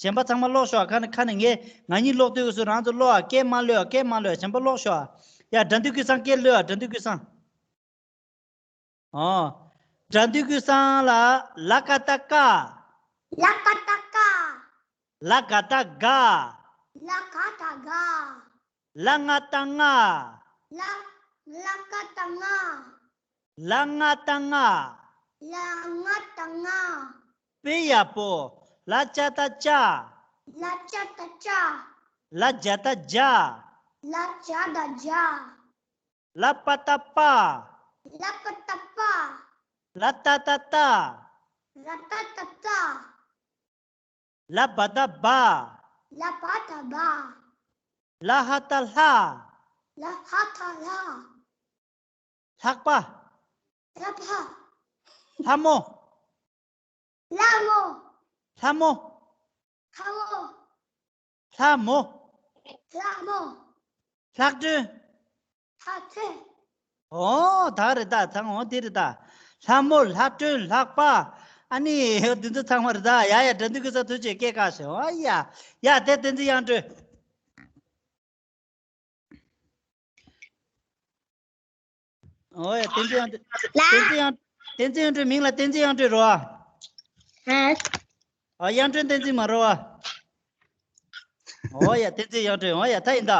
གཞན་པ་ཚང་མ་ཀློག་ཤོག་ཨ། ཁ་ནས་ཁ་ནས་ངས་ང་གཉིས་ཀློག་དུས་སུ་རང་ཚོ་ཀློག་ཨ། སྐད་མ་ལོས་ཨ། སྐད་མ་ལོས་ཨ། གཞན་པ་ཀློག་ཤོག་ཨ། ཡ་དགྲ་འདུལ་ཀུན་བཟང་སྐད་ལོས་ཨ། དགྲ་འདུལ་ཀུན་བཟང་། ཨོ། དགྲ་འདུལ་ཀུན་བཟང་ལ་ལ་ཀ་ད་ཀ། ལ་ཀ་ད་ཀ། ལ་ག་ད་ག། ལ་ག་ད་ག། ལ་ང་ད་ང་། ལ་ལ་ག་ད་ང་། ལ་ང་ད་ང་། ལ་ང་ད་ང་། དཔེ་ཡག་པོ། ལ་ཅ་ད་ཅ། ལ་ཅ་ད་ཅ། ལ་ཇ་ད་ཇ། ལ་ཇ་ད་ཇ། ལ་པ་ད་པ། ལ་པ་ད་པ། ལ་ཏ་ད་ཏ། ལ་ཏ་ད་ཏ། ལ་བ་ད་བ། ལ་བ་ད་བ། ལ་ཧ་ད་ལྷ། ལ་ཧ་ད་ལྷ། ལྷག་པ། ལྷག་པ། ལྷ་མོ། ལྷ་མོ། ལྷ་མོ། ལྷ་མོ། ལྷ་མོ། ལྷ་མོ། ལྷག་སྒྲོན། ལྷག་སྒྲོན། ཨོ་ད་རེད་ད། ཚང་འོ་དེ་རེད་ད། ལྷ་མོ། ལྷག་སྒྲོན། ལྷག་པ། ཨ་ནི་འདི་ཚོ་ཚང་མ་རེད་ད། ཡ་ཡ། དགྲ་འདུལ་ཀུན་བཟང་ཐུགས་རྗེ་ཆེ། སྐད་བཀག་ཞེས། ཨོ་ཡ། ཡ་དེ་བསྟན་འཛིན་དབྱངས་སྒྲོན། ཨོ་ཡ། བསྟན་འཛིན་དབྱངས་སྒྲོན། ལ། བསྟན་འཛིན་དབྱངས། བསྟན་འཛིན་དབྱངས་སྒྲོན། མིང་ལ་བསྟན་འཛིན་དབྱངས་སྒྲོན་རོ། ཧ། ཨ་དབྱངས་སྒྲོན་བསྟན་འཛིན་མ་རོ་བ། ཨོ་ཡ། བསྟན་འཛིན་དབྱངས་སྒྲོན། ཨོ་ཡ། ད་ཡིན་ད།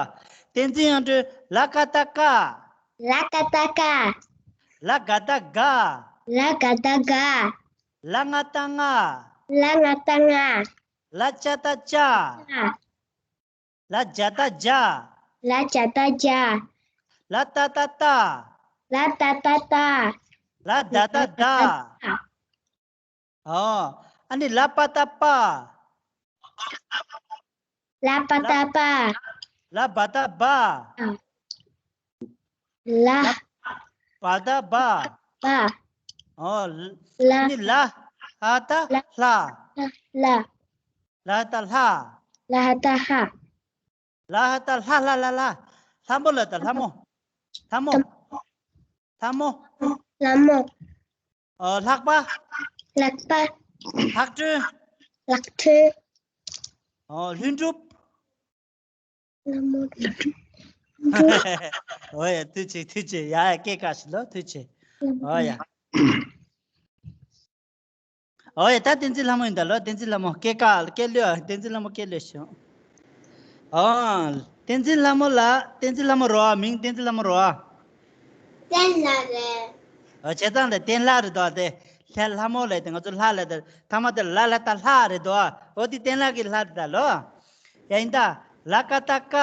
བསྟན་འཛིན་དབྱངས་སྒྲོན། ལ་ཀ་ད་ཀ། ལ་ཀ་ད་ཀ། ལ་ག་ད་ག། ལ་ག་ད་ག། ལ་ང་ད་ང་། ལ་ང་ད་ང་། ལ་ཅ་ད་ཅ། ལ་ཇ་ད་ཇ། ལ་ཇ་ད་ཇ། ལ་ཏ་ད་ཏ། ལ་ཏ་ད་ཏ། ལ་ད་ད་ད། ཨོ། ཨ་ནི་ལ་པ་ད་པ། ལ་པ་ད་པ། ལ་བ་ད་བ། ལ། བ་ད་བ། བ། ཨོ། ལ། ཨ་ནི་ལ། ཧ་ད་ལྷ། ལ། ལ་ད་ལྷ། ལ་ད་ལྷ། ལ་ཧ་ད་ལྷ། ལྷ་ལྷ་ལྷ་ལྷ། ལྷ་མོ་ལ་ད་ལྷ་མོ། ལྷ་མོ། ལྷ་མོ། ལྷ་མོ། ཨ། ལྷག་པ། ལྷག་པ། ལྷག་སྒྲོན། ལྷག་སྒྲོན། ཨ། ལྷུན་གྲུབ། ལྷ་མོ་ལྷུན་གྲུབ། ཨོ་ཡ། ཐུགས་རྗེ་ཆེ། ཐུགས་རྗེ་ཆེ། ཡ་ཡ། སྐད་བཀག་ཞིག་ལོ། ཐུགས་རྗེ་ཆེ། ཨོ་ཡ། ཨོ་ཡ། ད་བསྟན་འཛིན་ལྷ་མོ་ཡིན་ད་ལོ། བསྟན་འཛིན་ལྷ་མོ། སྐད་བཀག་སྐད་ལོས། བསྟན་འཛིན་ལྷ་མོ་སྐད་ལོས་ཤོག་ཨོ། བསྟན་འཛིན་ལྷ་མོ་ལ། བསྟན་འཛིན་ལྷ་མོ་རོ་ཨ། མིང་བསྟན་འཛིན་ལྷ་མོ་རོ་ཨ། བསྟན་ལྷ་རེད། ཨོ། བྱས་ཙང་ལ་བསྟན་ལྷ་རེད་དོ། དེ་ལྷ་ལྷ་མོ་ལ་དེ་ང་ཚོ་ལྷ་ལ་དེ་ཐ་མ་དེ་ལ་ལ་ད་ལྷ་རེད་དོ། ཨོ་དེ་བསྟན་ལྷ་གི་ལྷ་རེད་ད་ལོ། ཡ་ཡིན་ད། ལ་ཀ་ད་ཀ།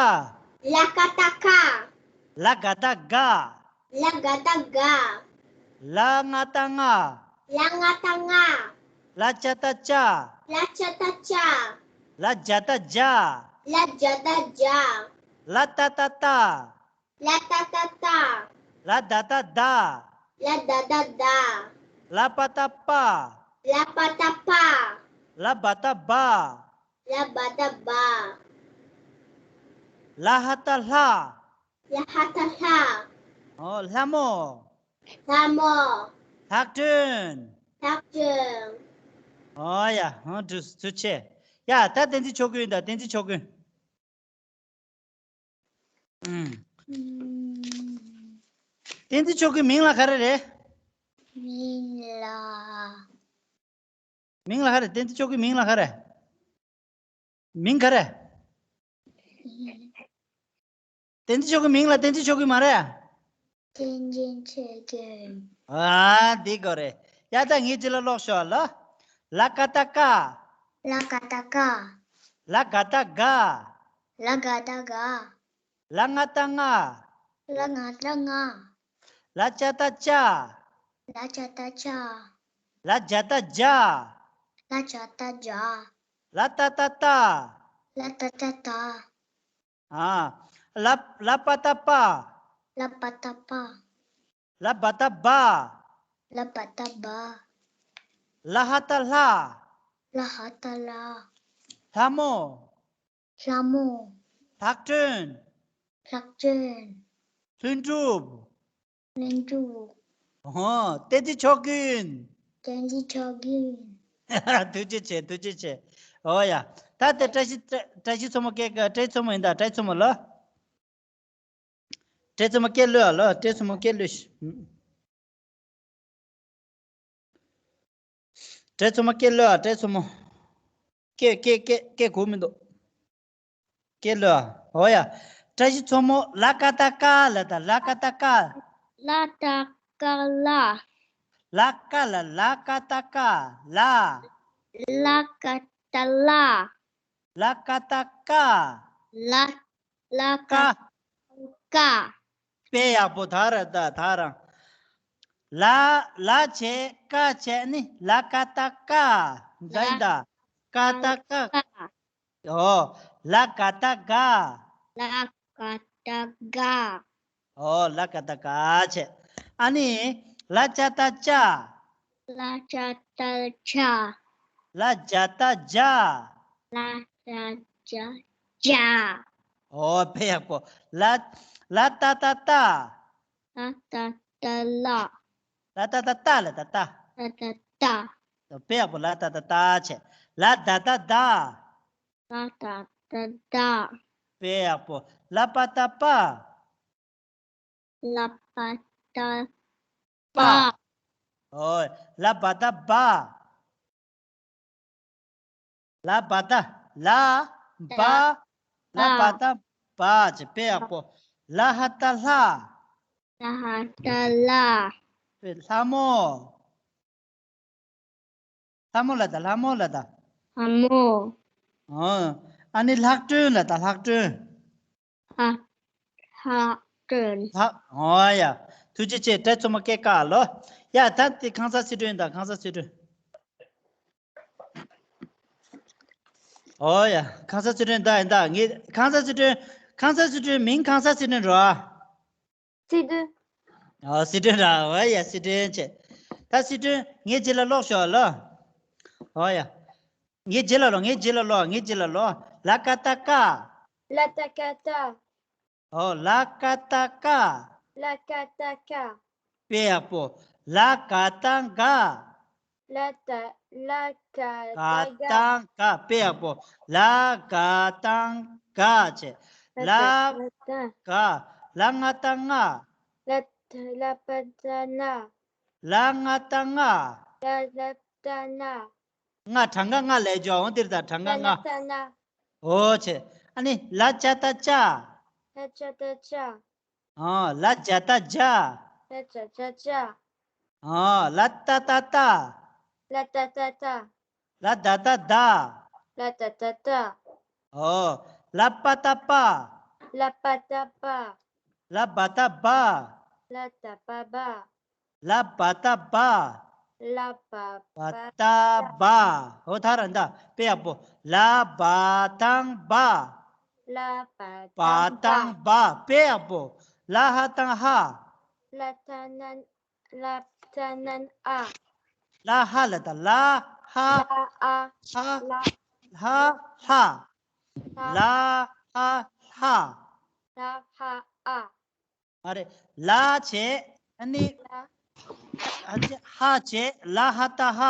ལ་ཀ་ད་ཀ། ལ་ག་ད་ག། ལ་ག་ད་ག། ལ་ང་ད་ང་། ལ་ང་ད་ང་། ལ་ཅ་ད་ཅ། ལ་ཅ་ད་ཅ། ལ་ཇ་ད་ཇ། ལ་ཇ་ད་ཇ། ལ་ཏ་ད་ཏ། ལ་ཏ་ད་ཏ། ལ་ད་ད་ད། ལ་ད་ད་ད། ལ་པ་ད་པ། ལ་པ་ད་པ། ལ་བ་ཏ་བ། ལ་བ་ཏ་བ། ལ་ཧ་ཏ་ལྷ། ལ་ཧ་ཏ་ལྷ། ཨོ། ལྷ་མོ། ལྷ་མོ། ལྷག་སྒྲོན། ལྷག་སྒྲོན། ཨོ་ཡ། ཧང་ཀྲུ་ཐུགས་རྗེ་ཆེ། ཡ། ད་བསྟན་འཛིན་ཆོས་ཀུན་དང་། བསྟན་འཛིན་ཆོས་ཀུན། ཨུམ། བསྟན་འཛིན་ཆོས་ཀུན་མིང་ལ་ག་རེ་རེད། མིང་ལ། མིང་ལ་ག་རེ། བསྟན་འཛིན་ཆོས་ཀུན་མིང་ལ་ག་རེ། མིང་ག་རེ། བསྟན་འཛིན་ཆོས་ཀུན་མིང་ལ་བསྟན་འཛིན་ཆོས་ཀུན་མ་རེད། བསྟན་འཛིན་ཆོས་ཀུན། ཨ། འདི་གོ་རེད། ཡ། ད་ངའི་རྗེས་ལ་ཀློག་ཤོག་ལ། ལ་ཀ་ཏ་ཀ། ལ་ཀ་ཏ་ཀ། ལ་ག་ཏ་ག། ལ་ག་ཏ་ག། ལ་ང་ཏ་ང་། ལ་ང་ཏ་ང་། ལ་ཅ་ཏ་ཅ། ལ་ཅ་ཏ་ཅ། ལ་ཇ་ཏ་ཇ། ལ་ཇ་ཏ་ཇ། ལ་ཏ་ཏ་ཏ། ལ་ཏ་ཏ་ཏ། ཨ། ལ། ལ་པ་ཏ་པ། ལ་པ་ཏ་པ། ལ་བ་ཏ་བ། ལ་བ་ཏ་བ། ལ་ཧ་ཏ་ལྷ། ལ་ཧ་ཏ་ལྷ། ལྷ་མོ། ལྷ་མོ། ལྷག་སྒྲོན། ལྷག་སྒྲོན། ལྷུན་གྲུབ། ལྷུན་གྲུབ། ཨོ། བསྟན་འཛིན་ཆོས་ཀུན། བསྟན་འཛིན་ཆོས་ཀུན། ཐུགས་རྗེ་ཆེ། ཐུགས་རྗེ་ཆེ། ཨོ་ཡ། ད་དེ་བཀྲ་ཤིས། བཀྲ་ཤིས་མཚོ་མོ་སྐད། བཀྲ་ཤིས་མཚོ་མོ་ཡིན་ད། བཀྲ་ཤིས་མཚོ་མོ་ལ། བཀྲ་ཤིས་མཚོ་མོ་སྐད་ལོས་ཨ་ལོ། བཀྲ་ཤིས་མཚོ་མོ་སྐད་ལོས། བཀྲ་ཤིས་མཚོ་མོ་སྐད་ལོས་ཨ། བཀྲ་ཤིས་མཚོ་མོ། སྐད་སྐད་སྐད་སྐད་གོ་མི་འདུག་སྐད་ལོས་ཨ། ཨོ་ཡ། བཀྲ་ཤིས་མཚོ་མོ། ལ་ཀ་ཏ་ཀ་ལ་ད། ལ་ཀ་ཏ་ཀ། ལ་ཏ་ཀ་ལ། ལ་ཀ་ལ། ལ་ཀ་ཏ་ཀ་ལ། ལ་ཀ་ཏ་ལ། ལ་ཀ་ཏ་ཀ། ལ། ལ་ཀ་ཀ། ཀ། དཔེ་ཡག་པོ། ད་ར་ད་ད་རང་། ལ། ལ་བྱས། ཀ་བྱས་ནི། ལ་ཀ་ཏ་ཀ། འདི་ཡིན་ད། ཀ་ཏ་ཀ། ཀ། ཨོ། ལ་ག་ཏ་ག། ལ་ག་ཏ་ག། ཨོ། ལ་ག་ཏ་ག་བྱས། ཨ་ནི། ལ་ཅ་ཏ་ཅ། ལ་ཅ་ཏ་ཅ། ལ་ཇ་ཏ་ཇ། ལ་ཇ་ཏ་ཇ། ཨོ། དཔེ་ཡག་པོ། ལ། ལ་ཏ་ཏ་ཏ། ལ་ཏ་ཏ་ལ། ལ་ཏ་ཏ་ཏ་ལ་ད་ཏ། ལ་ཏ་ཏ། དཔེ་ཡག་པོ། ལ་ཏ་ཏ་ཏ་བྱས། ལ་ད་ཏ་ད། ལ་ད་ཏ་ད། དཔེ་ཡག་པོ། ལ་པ་ཏ་པ། ལ་པ་ཏ་པ། པ། ཨོ། ལ་བ་ཏ་བ། ལ་བ་ཏ། ལ། བ། ལ་བ་ཏ་བ་བྱས། དཔེ་ཡག་པོ། ལ་ཧ་ཏ་ལྷ། ལ་ཧ་ཏ་ལྷ། དཔེ། ལྷ་མོ། ལྷ་མོ་ལ་ད། ལྷ་མོ་ལ་ད། ལྷ་མོ། ཨོ། ཨ་ནི་ལྷག་སྒྲོན་ལ་ད། ལྷག་སྒྲོན། ལྷག་ལྷག་སྒྲོན། ལྷག་ཨོ་ཡ། ཐུགས་རྗེ་ཆེ། བཀྲ་ཤིས་མཚོ་མོ་སྐད་ཀ་ལོ། ཡ། ད་དེ་ཁང་གསར་ཚེ་སྒྲོན་དང་། ཁང་གསར་ཚེ་སྒྲོན། ཨོ་ཡ། ཁང་གསར་ཚེ་སྒྲོན་ད་ཡིན་ད། ངས་ཁང་གསར་ཚེ་སྒྲོན། ཁང་གསར་ཚེ་སྒྲོན། མིང་ཁང་གསར་ཚེ་སྒྲོན་རོ། སི་ཏུ། ཨོ། སི་ཏུ་ར། ཨོ་ཡ། སི་ཏུ་བྱས། ད་སི་ཏུ་ངའི་རྗེས་ལ་ཀློག་ཤོག་ལོ། ཨོ་ཡ། ངའི་རྗེས་ལ་ཀློག་ངའི་རྗེས་ལ་ཀློག་ངའི་རྗེས་ལ་ཀློག་ལ་ཀ་ཏ་ཀ། ལ་ཏ་ཀ་ཏ། ཨོ། ལ་ཀ་ཏ་ཀ། ལ་ཀ་ཏ་ཀ། དཔེ་ཡག་པོ། ལ་ག་ཏ་ག། ལ་ཏ། ལ་ག་ཏ་ག། ག་ཏ་ག། དཔེ་ཡག་པོ། ལ་ག་ཏ་ག་བྱས། ལ་ལ་ག་ཏ། ག། ལ་ང་ཏ་ང་། ལ་ལ་པ་ཏ་ལ། ལ་ང་ཏ་ང་། ལ་ལ་ཏ་ལ། ང་གྲངས་ཀ་ལྔ་ལས་འཇོག་འོང་། འདིར་ད་གྲངས་ཀ་ལྔ། ལ་ལ་ཏ་ལ། ཨོ་བྱས། ཨ་ནི་ལ་ཅ་ཏ་ཅ། ལ་ཅ་ཏ་ཅ། ཨ། ལ་ཇ་ཏ་ཇ། ལ་ཇ་ཏ་ཇ། ཨ། ལ་ཏ་ཏ་ཏ། ལ་ཏ་ཏ་ཏ། ལ་ད་ཏ་ད། ལ་ཏ་ཏ་ཏ། ཨོ། ལ་པ་ཏ་པ། ལ་པ་ཏ་པ། ལ་བ་ཏ་བ། ལ་ཏ་པ་བ། ལ་བ་ཏ་བ། ལ་བ་བ་བ་ཏ་བ། ཨོ་ད་ར་ད། དཔེ་ཡག་པོ། ལ་བ་ཏང་བ། ལ་བ་བ་ཏང་བ། དཔེ་ཡག་པོ། ལ་ཧ་ཏང་ཧ། ལ་ཏ་ན། ལ་ཏ་ན་ཨ། ལ་ཧ་ལ་ད། ལ། ཧ། ལ་ཨ། ཧ། ལ། ཧ། ལྷ། ལྷ། ལ་ཧ་ཨ། ཨ་རེ། ལ་བྱས། ཨ་ནི། ལ། ཨ་ཅེ། ཧ་བྱས། ལ་ཧ་ཏ་ཧ།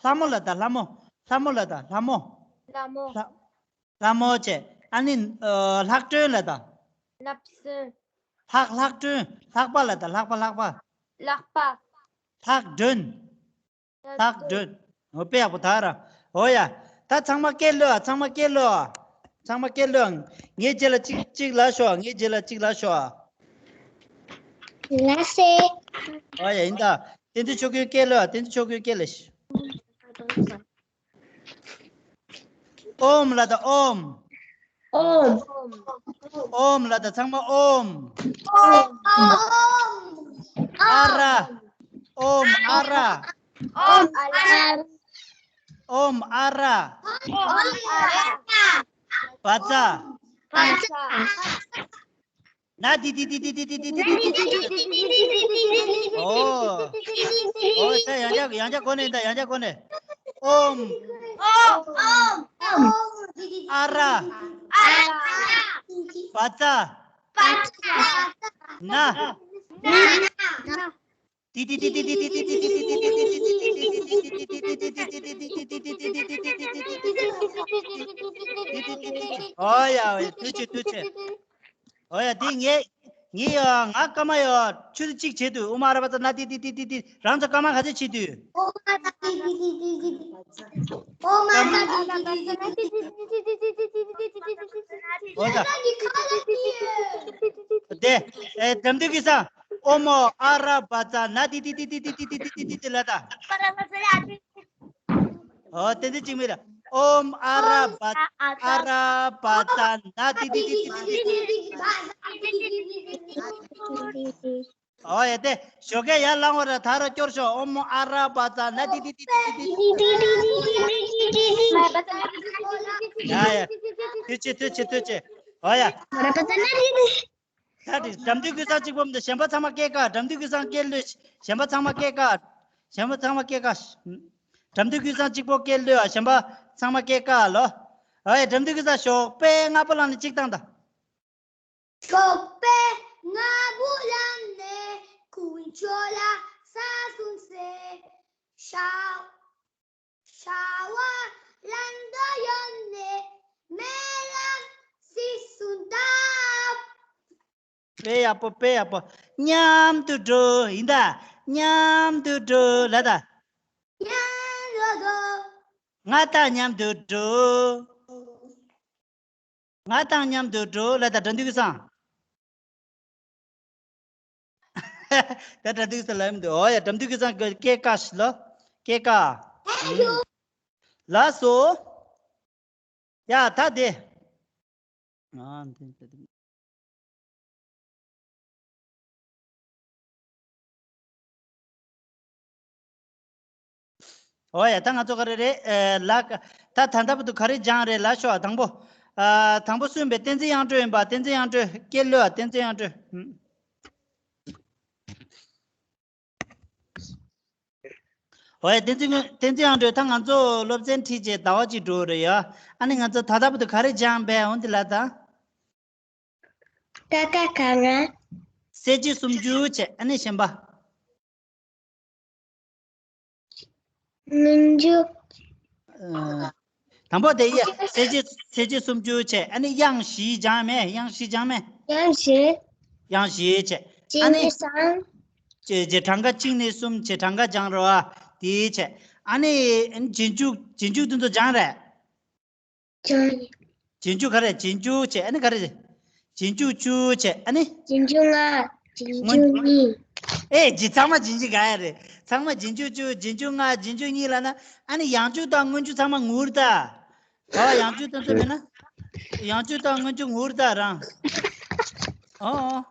ལྷ་མོ་ལ་ད་ལྷ་མོ། ལྷ་མོ་ལ་ད་ལྷ་མོ། ལྷ་མོ། ལྷ། ལྷ་མོ་བྱས། ཨ་ནི། ཨ། ལྷག་སྒྲོན་ལ་ད། ལྷག་སྒྲོན། ལྷག་ལྷག་སྒྲོན། ལྷག་པ་ལ་ད་ལྷག་པ་ལྷག་པ། ལྷག་པ། ལྷག་སྒྲོན། ལྷག་སྒྲོན། འོ་དཔེ་ཡག་པོ་ད་ར། འོ་ཡ། ད་ཚང་མ་སྐད་ལོ། ཚང་མ་སྐད་ལོ། ཚང་མ་སྐད་ལོ། ངའི་རྗེས་ལ་གཅིག་གཅིག་ལབ་ཤོག་ངའི་རྗེས་ལ་གཅིག་ལབ་ཤོག་ལགས་སེ། འོ་ཡ་ཡིན་ད། བསྟན་འཛིན་ཆོས་སྐྱོང་སྐད་ལོ། བསྟན་འཛིན་ཆོས་སྐྱོང་སྐད་ལོ། ཨོམ་ལ་ད་ཨོམ། ཨོམ། ཨོམ་ལ་ད་ཚང་མ་ཨོམ། ཨོམ། ཨ་ར། ཨོམ་ཨ་ར། ཨོམ་ཨ་ར། ཨོམ་ཨ་ར། ཨོམ་ཨ་ར། བ་ཙ། བ་ཙ། ན་དི་དི་དི། ཨོ། ཨོ་ད་ཡང་བསྐྱར་ཡང་བསྐྱར་གོ་ནས་ཡིན་ད། ཡང་བསྐྱར་གོ་ནས། ཨོམ། ཨ་ར། བ་ཙ། ན། དི་དི་དི། ཨོ་ཡ། ཐུགས་རྗེ་ཆེ། ཐུགས་རྗེ་ཆེ། ཨོ་ཡ། དེ་ངས་ངས་ཡ་ང་སྐར་མ་ཡ་ཆུ་ཚོད་གཅིག་བྱེད་དུས། ཨོ་མ་ར་བ་ཙ་ན་དི་དི་དི་དི་དི། རང་ཚོ་སྐར་མ་ག་ཚོད་བྱེད་དུས། ཨོ་མ་ཏི་ཏི་ཏི་ཏི་ཏི་ཏི། ཨོ་མ་ཏི་ཏི་ཏི་ཏི་ཏི་ཏི། ཨོ་ད། དེ། ཨེ། དགྲ་འདུལ་གྱི་ས། ཨོ་མོ་ཨ་ར་བ་ཙ་ན་དི་དི་ཏི་ཏི་ལ་ད། ཨོ་དེ་འདི་གཅིག་མེད་ལ། ཨོམ་ཨ་ར་བ། ཨ་ར་བ་ཙ་ན་དི་དི་ཏི་ཏི། ཨོ་ཡ། དེ་ཞོགས་ཀས་ཡར་ལངས་པ་ར་ད་ར་སྐྱོར་ཤོག་ཨོམ་ཨ་ར་བ་ཙ་ན་དི་དི་ཏི་ཏི་ཏི། ཡ་ཡ། ཐུགས་རྗེ་ཆེ། ཐུགས་རྗེ་ཆེ། ཐུགས་རྗེ་ཆེ། ཨོ་ཡ། ད་དེ་དགྲ་འདུལ་ཀུན་བཟང་གཅིག་པོ་མི་འདུག་གཞན་པ་ཚང་མ་སྐད་ཀ། དགྲ་འདུལ་ཀུན་བཟང་སྐད་ལོས། གཞན་པ་ཚང་མ་སྐད་ཀ། གཞན་པ་ཚང་མ་སྐད་ཀ། དགྲ་འདུལ་ཀུན་བཟང་གཅིག་པོ་སྐད་ལོས། གཞན་པ་ཚང་མ་སྐད་ཀ་ལོ། ཨོ་ཡ། དགྲ་འདུལ་ཀུན་བཟང་ཞོགས་པའི་སྔ་པོ་ལངས་ནས་གཅིག་བཏང་དང་། ཞོགས་པའི་སྔ་པོ་ལངས་ནས་དཀོན་མཆོག་ལ་ཕྱག་འཚལ་ཟེར། ཤ་ཤ་བ་ལངས་དུས་ཡོང་ནས་སྨོན་ལམ་གཟིགས་སུ་བཏབ། དཔེ་ཡག་པོ། དཔེ་ཡག་པོ། མཉམ་དུ་འགྲོ། ཡིན་ད། མཉམ་དུ་འགྲོ་ལ་ད། མཉམ་དུ་འགྲོ། ང་དང་མཉམ་དུ་འགྲོ། ང་དང་མཉམ་དུ་འགྲོ་ལ་ད། དགྲ་འདུལ་ཀུན་བཟང་། ད་དགྲ་འདུལ་ཀུན་བཟང་ལ་མི་འདུག་ཨོ་ཡ། དགྲ་འདུལ་ཀུན་བཟང་གི་སྐད་ཀ་ཞིག་ལོ། སྐད་ཀ་ལགས་སོ། ཡ་ད་དེ། ཨོ་ཡ། ད་ང་ཚོ་ག་རེ་རེད། ཨེ། ལ་ད་ད་ལྟ་བར་དུ་ག་རེ་སྦྱངས་རེད་ལབ་ཤོག་དང་པོ། ཨ། དང་པོ་གསུངས་པའི་བསྟན་འཛིན་དབྱངས་སྒྲོན་ཡིན་པ། བསྟན་འཛིན་དབྱངས་སྒྲོན་སྐད་ལོས། བསྟན་འཛིན་དབྱངས་སྒྲོན། ཨོ་ཡ། བསྟན་འཛིན། བསྟན་འཛིན་དབྱངས་སྒྲོན། ད་ང་ཚོ་སློབ་ཚན་ཁྲིད་བྱས་ཟླ་བ་གཅིག་འགྲོ་རེད་ཡ། ཨ་ནི་ང་ཚོ་ད་ལྟ་བར་དུ་ག་རེ་སྦྱངས་པས། འོན་ཏེ་ལ་ད། ཀ་ཁ་ག་ང་། གསལ་བྱེད་སུམ་ཅུ་བྱས། ཨ་ནི་གཞན་པ། སྔོན་འཇུག་ཨ། དང་པོ་དེ་ཡི་གསལ་བྱེད། གསལ་བྱེད་སུམ་ཅུ་བྱས། ཨ་ནི་དབྱངས་བཞི་སྦྱངས་མེད། དབྱངས་བཞི་སྦྱངས་མེད། དབྱངས་བཞི། དབྱངས་བཞི་བྱས། ཨ་ནི། བྱས། བྱས། གྲངས་ཀ་གཅིག་ནས་གསུམ་བྱས། གྲངས་ཀ་སྦྱངས་རེད་པ། དེ་བྱས། ཨ་ནི་རྗེས་འཇུག་རྗེས་འཇུག་དེ་ཚོ་སྦྱངས་རེད། རྗེས་འཇུག་ག་རེ། རྗེས་འཇུག་བྱས། ཨ་ནི་ག་རེ། རྗེས་འཇུག་བཅུ་བྱས། ཨ་ནི། རྗེས་འཇུག་ལྔ། རྗེས་འཇུག་གཉིས། ཨེ། རྗེས། ཚང་མ་རྗེས་འཇུག་ག་རེ་རེད། ཚང་མ་རྗེས་འཇུག་བཅུ། རྗེས་འཇུག་ལྔ། རྗེས་འཇུག་གཉིས་ལབ་ན། ཨ་ནི་ཡང་འཇུག་དང་སྔོན་འཇུག་ཚང་མ་ངུ་རེད་ད། ག་པར་ཡང་འཇུག་དང་ཚོ་མེད་ན། ཡང་འཇུག་དང་སྔོན་འཇུག་ངུ་རེད་ད་རང་། ཨོ་ཨོ།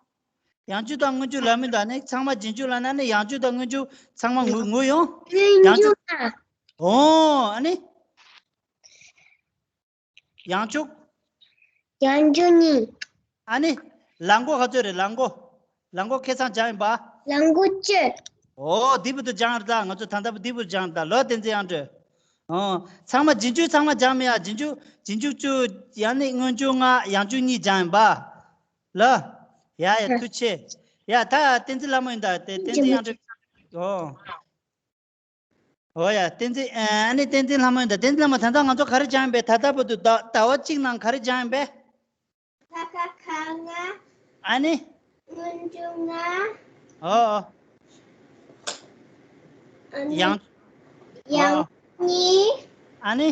ཡང་འཇུག་དང་སྔོན་འཇུག་ལབ་མི་འདུག་ཨ་ནི་ཚང་མ་རྗེས་འཇུག་ལབ་ན། ཨ་ནི་ཡང་འཇུག་དང་སྔོན་འཇུག་ཚང་མ་ངུ་ངུ་ཡོང་། ཡང་འཇུག་ཨོ། ཨ་ནི། ཡང་འཇུག་ཡང་འཇུག་གཉིས། ཨ་ནི། ལ་མགོ་ག་ཚོད་རེད། ལ་མགོ། ལ་མགོ་ཁ་སང་སྦྱངས་ཡིན་པ། ལ་མགོ་བཅུ། ཨོ། འདི་བར་དུ་སྦྱངས་རེད་ད། ང་ཚོ་ད་ལྟ་བར་འདི་བར་སྦྱངས་རེད་ད། ལོ། བསྟན་འཛིན་དབྱངས་སྒྲོན། ཨོ། ཚང་མ་རྗེས་འཇུག་ཚང་མ་སྦྱངས་མེད་ཡ། རྗེས་འཇུག་རྗེས་འཇུག་བཅུ། ཡང་ནི་སྔོན་འཇུག་ལྔ། ཡང་འཇུག་གཉིས་སྦྱངས་ཡིན་པ། ལ། ཡ་ཡ། ཐུགས་ཆེ། ཡ་ད་བསྟན་འཛིན་ལྷ་མོ་ཡིན་ད། དེ་བསྟན་འཛིན་དབྱངས་སྒྲོན། ཨོ། ཨོ་ཡ། བསྟན་འཛིན། ཨ་ནི་བསྟན་འཛིན་ལྷ་མོ་ཡིན་ད། བསྟན་འཛིན་ལྷ་མོ། ད་ལྟ་ང་ཚོ་ག་རེ་སྦྱངས་པས། ད་ལྟ་བར་དུ་ཟླ་ཟླ་བ་གཅིག་ནང་ག་རེ་སྦྱངས་པས། ཀ་ཁ་ག་ང་། ཨ་ནི། སྔོན་འཇུག་ལྔ། ཨོ། ཨ་ནི། ཡང་། ཡང་གཉིས། ཨ་ནི།